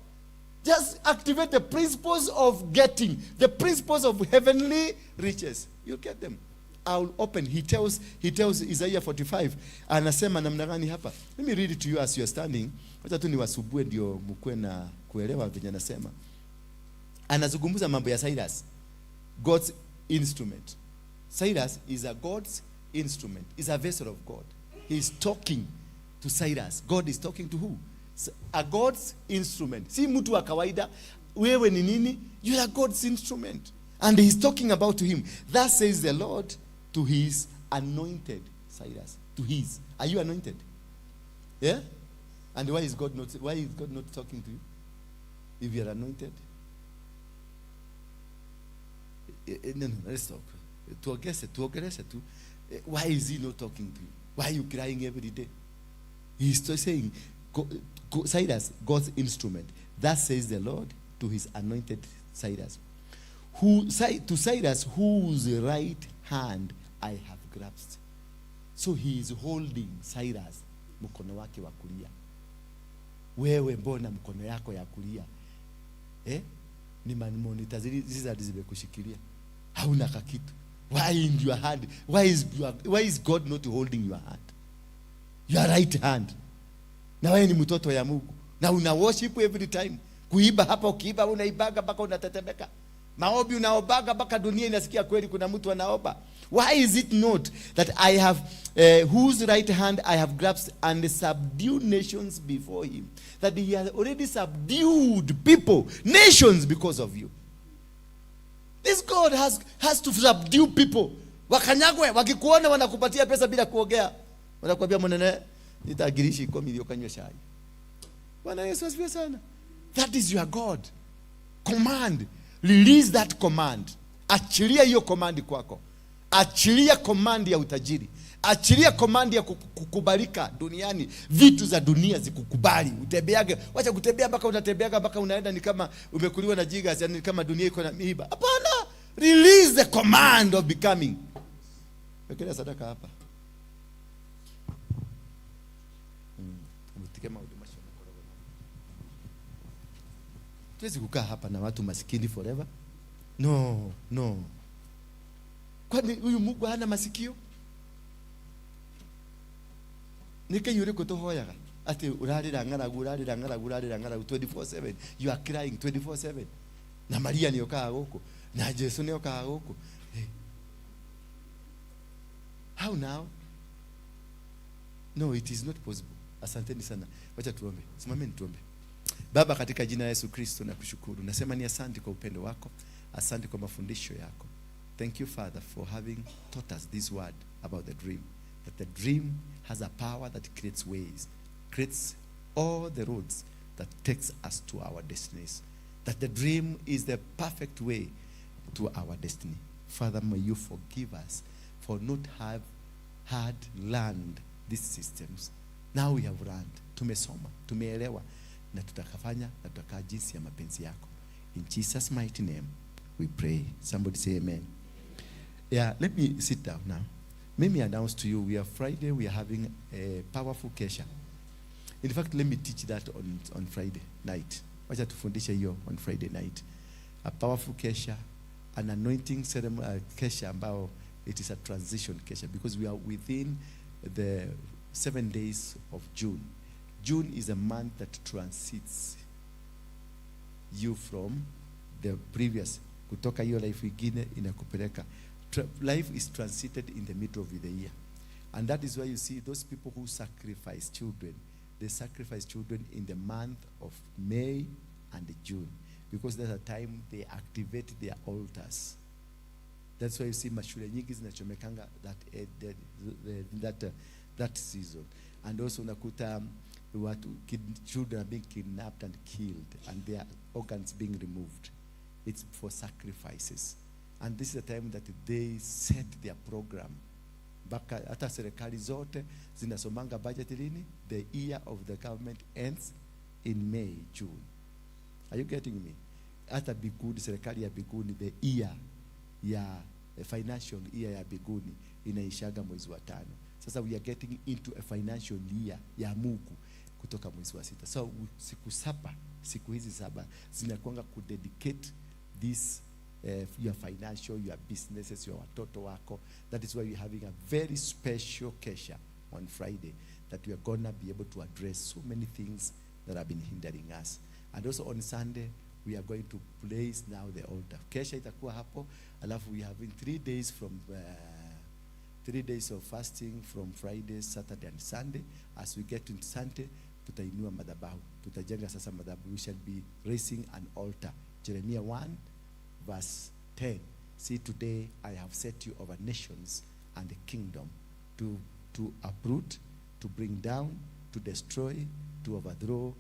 Just activate the principles of getting, the principles of heavenly riches. You'll get them. I'll open. He tells Isaiah 45. Anasema namna gani hapa? Let me read it to you as you are standing. Wacha tu niwasubue ndio mkue na kuelewa venye anasema. Anazungumza mambo ya Cyrus, God's instrument. Cyrus is a God's instrument. Is a vessel of God. He is talking to Cyrus. God is talking to who? A God's instrument. Si mtu wa kawaida. Wewe ni nini? You are God's instrument. And he is talking about to him. Thus says the Lord to his anointed Cyrus. To his. Are you anointed? Yeah? And why is God not talking to you? If you are anointed? No, no, let's talk. Tuongeze, tuongeleshe tu. Why is he not talking to you? Why are you crying every day? He is still saying, go, go, Cyrus, God's instrument. Thus says the Lord to his anointed Cyrus. Who, to Cyrus, whose right hand I have grasped. So he is holding Cyrus, mkono wake wa kulia. Wewe mbona mkono yako ya kulia? Ni monitor zile zimekushikilia. Hauna kakitu. Why in your hand? Why is God not holding your hand? Your right hand. Na wewe ni mtoto ya Mungu. Na una worship every time. Kuiba hapa ukiiba unaibaga mpaka unatetemeka. Maombi unaobaga mpaka dunia inasikia kweli kuna mtu anaomba. Why is it not that I have whose right hand I have grasped and subdued nations before him? That he has already subdued people, nations because of you. This God has to subdue people. Wakanyagwe, wakikuona wanakupatia pesa bila kuongea. Wanakuambia mwenene, nitagirishi 10 ndio kanywe chai. Bwana Yesu asifiwe sana. That is your God. Command. Release that command. Achilia hiyo command kwako. Achilia command ya utajiri. Achilia command ya kukubalika duniani. Vitu za dunia zikukubali. Utembeage. Wacha kutembea mpaka unatembeaga mpaka unaenda ni kama umekuliwa na jigas, yani kama dunia iko na miiba. Hapana. Release the command of becoming. Wekelea sadaka hapa. Mtike maudhu macho. Tuwezi kukaa hapa na watu masikini forever. No, no. Kwani huyu Mungu hana masikio? Nĩ Ngai ũrĩkũ tũhoyaga atĩ ũrarĩra ng'aragu, ũrarĩra ng'aragu, ũrarĩra ng'aragu 24/7? You are crying 24/7. Na Maria nĩ okaga gũkũ, na Jesu nĩ okaga gũkũ. Hey. How now? No, it is not possible. Asanteni sana. Wacha tuombe. Simameni tuombe. Baba, katika jina la Yesu Kristo nakushukuru. Nasema ni asante kwa upendo wako. Asante kwa mafundisho yako. Thank you, Father, for having taught us this word about the dream. That the dream has a power that creates ways, creates all the roads that takes us to our destinies. That the dream is the perfect way to our destiny. Father, may you forgive us for not have had learned these systems. Now we have learned. Tumesoma, tumeelewa na tutakafanya na tutakaa jinsi ya mapenzi yako. In Jesus' mighty name we pray. Somebody say amen. Yeah, let me sit down now. Let me announce to you, we are Friday, we are having a powerful kesha. In fact, let me teach that on Friday night. Wacha tufundishe hiyo on Friday night. A powerful kesha, an anointing ceremony, kesha ambao it is a transition kesha because we are within the 7 days of June. June is a month that transits you from the previous, kutoka hiyo life ingine inakupeleka. Life is transited in the middle of the year. And that is why you see those people who sacrifice children, they sacrifice children in the month of May and June because there's a time they activate their altars. That's why you see mashule nyingi zinachomekanga that season. And also unakuta watu, children are being kidnapped and killed and their organs being removed. It's for sacrifices. And this is the time that they set their program. Mpaka hata serikali zote zinasomanga budget lini? The year of the government ends in May, June. Are you getting me? Hata mbinguni, serikali ya mbinguni, the year ya financial year ya mbinguni inaishaga mwezi wa tano. Sasa we are getting into a financial year ya Mungu kutoka mwezi wa sita. So siku saba, siku hizi saba zinakuanga kudedicate this your financial, your businesses, your watoto wako. That is why we're having a very special kesha on Friday that we are gonna be able to address so many things that have been hindering us. And also on Sunday, we are going to place now the altar. Kesha itakuwa hapo, alafu we have in 3 days from 3 days of fasting from Friday, Saturday and Sunday. As we get into Sunday, tutainua madhabahu. Tutajenga sasa madhabahu. We shall be raising an altar. Jeremiah 1 verse 10. "See, today I have set you over nations and the kingdom to uproot, to bring down, to destroy, to overthrow,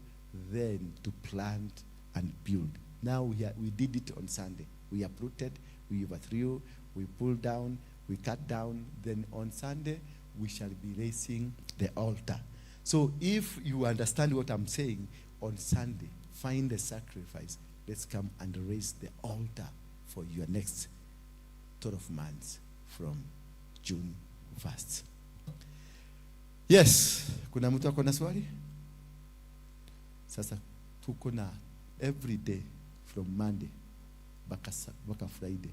then to plant and build." Now we did it on Sunday. We uprooted, we overthrew, we pulled down, we cut down. Then on Sunday, we shall be raising the altar. So if you understand what I'm saying, on Sunday, find the sacrifice. Let's come and raise the altar for your next 12 months from June 1st. Yes, kuna mtu ako na swali? Sasa tuko na every day from Monday mpaka Friday.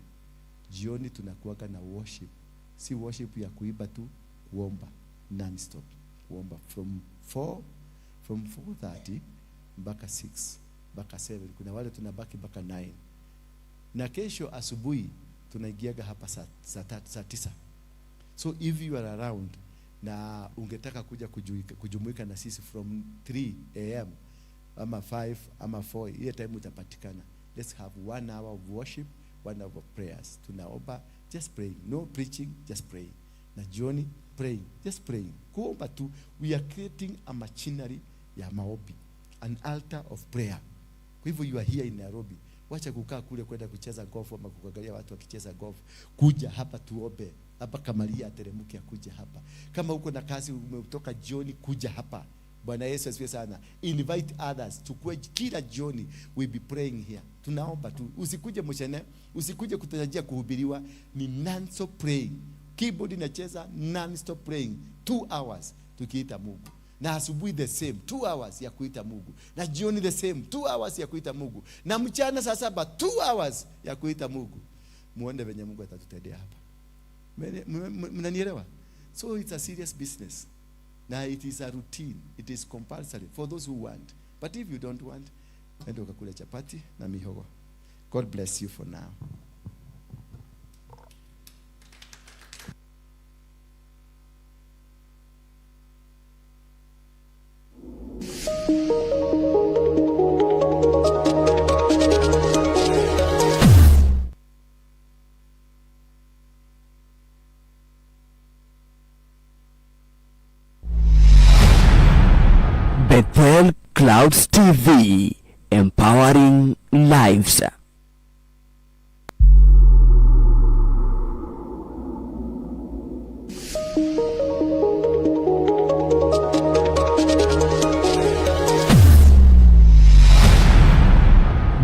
Jioni tunakuwaga na worship. Si worship ya kuimba tu, kuomba non-stop. Kuomba from 4, from 4:30 mpaka 6 mpaka 7. Kuna wale tunabaki mpaka 9. Na kesho asubuhi tunaingiaga hapa saa 9. So if you are around na ungetaka kuja kujumuika na sisi from 3 a.m. ama 5 ama 4, ile time utapatikana. Let's have one hour of worship, one hour of prayers. Tunaomba, just praying. No preaching, just praying. Na jioni praying, just praying. Kuomba tu. We are creating a machinery ya maombi, an altar of prayer. Kwa hivyo you are here in Nairobi. Wacha kukaa kule kwenda kucheza golf ama kuangalia watu wakicheza golf. Kuja hapa tuombe. Hapa Kamaria ateremke akuje hapa. Kama uko na kazi umetoka jioni, kuja hapa. Bwana Yesu asifiwe sana. Invite others. Tukue kila jioni we be praying here. Tunaomba tu. Usikuje mshene, usikuje kutarajia kuhubiriwa, ni non-stop praying. Keyboard inacheza non-stop praying. 2 hours tukiita Mungu. Na asubuhi the same, 2 hours ya kuita Mungu. Na jioni the same, 2 hours ya kuita Mungu. Na mchana saa 7, 2 hours ya kuita Mungu. Muone venye Mungu atatutendea hapa. Mnanielewa? So it's a serious business. Na it is a routine. It is compulsory for those who want. But if you don't want, enda ukakula chapati na mihogo. God bless you for now. Bethel Clouds TV, empowering lives.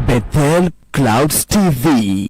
Bethel Clouds TV.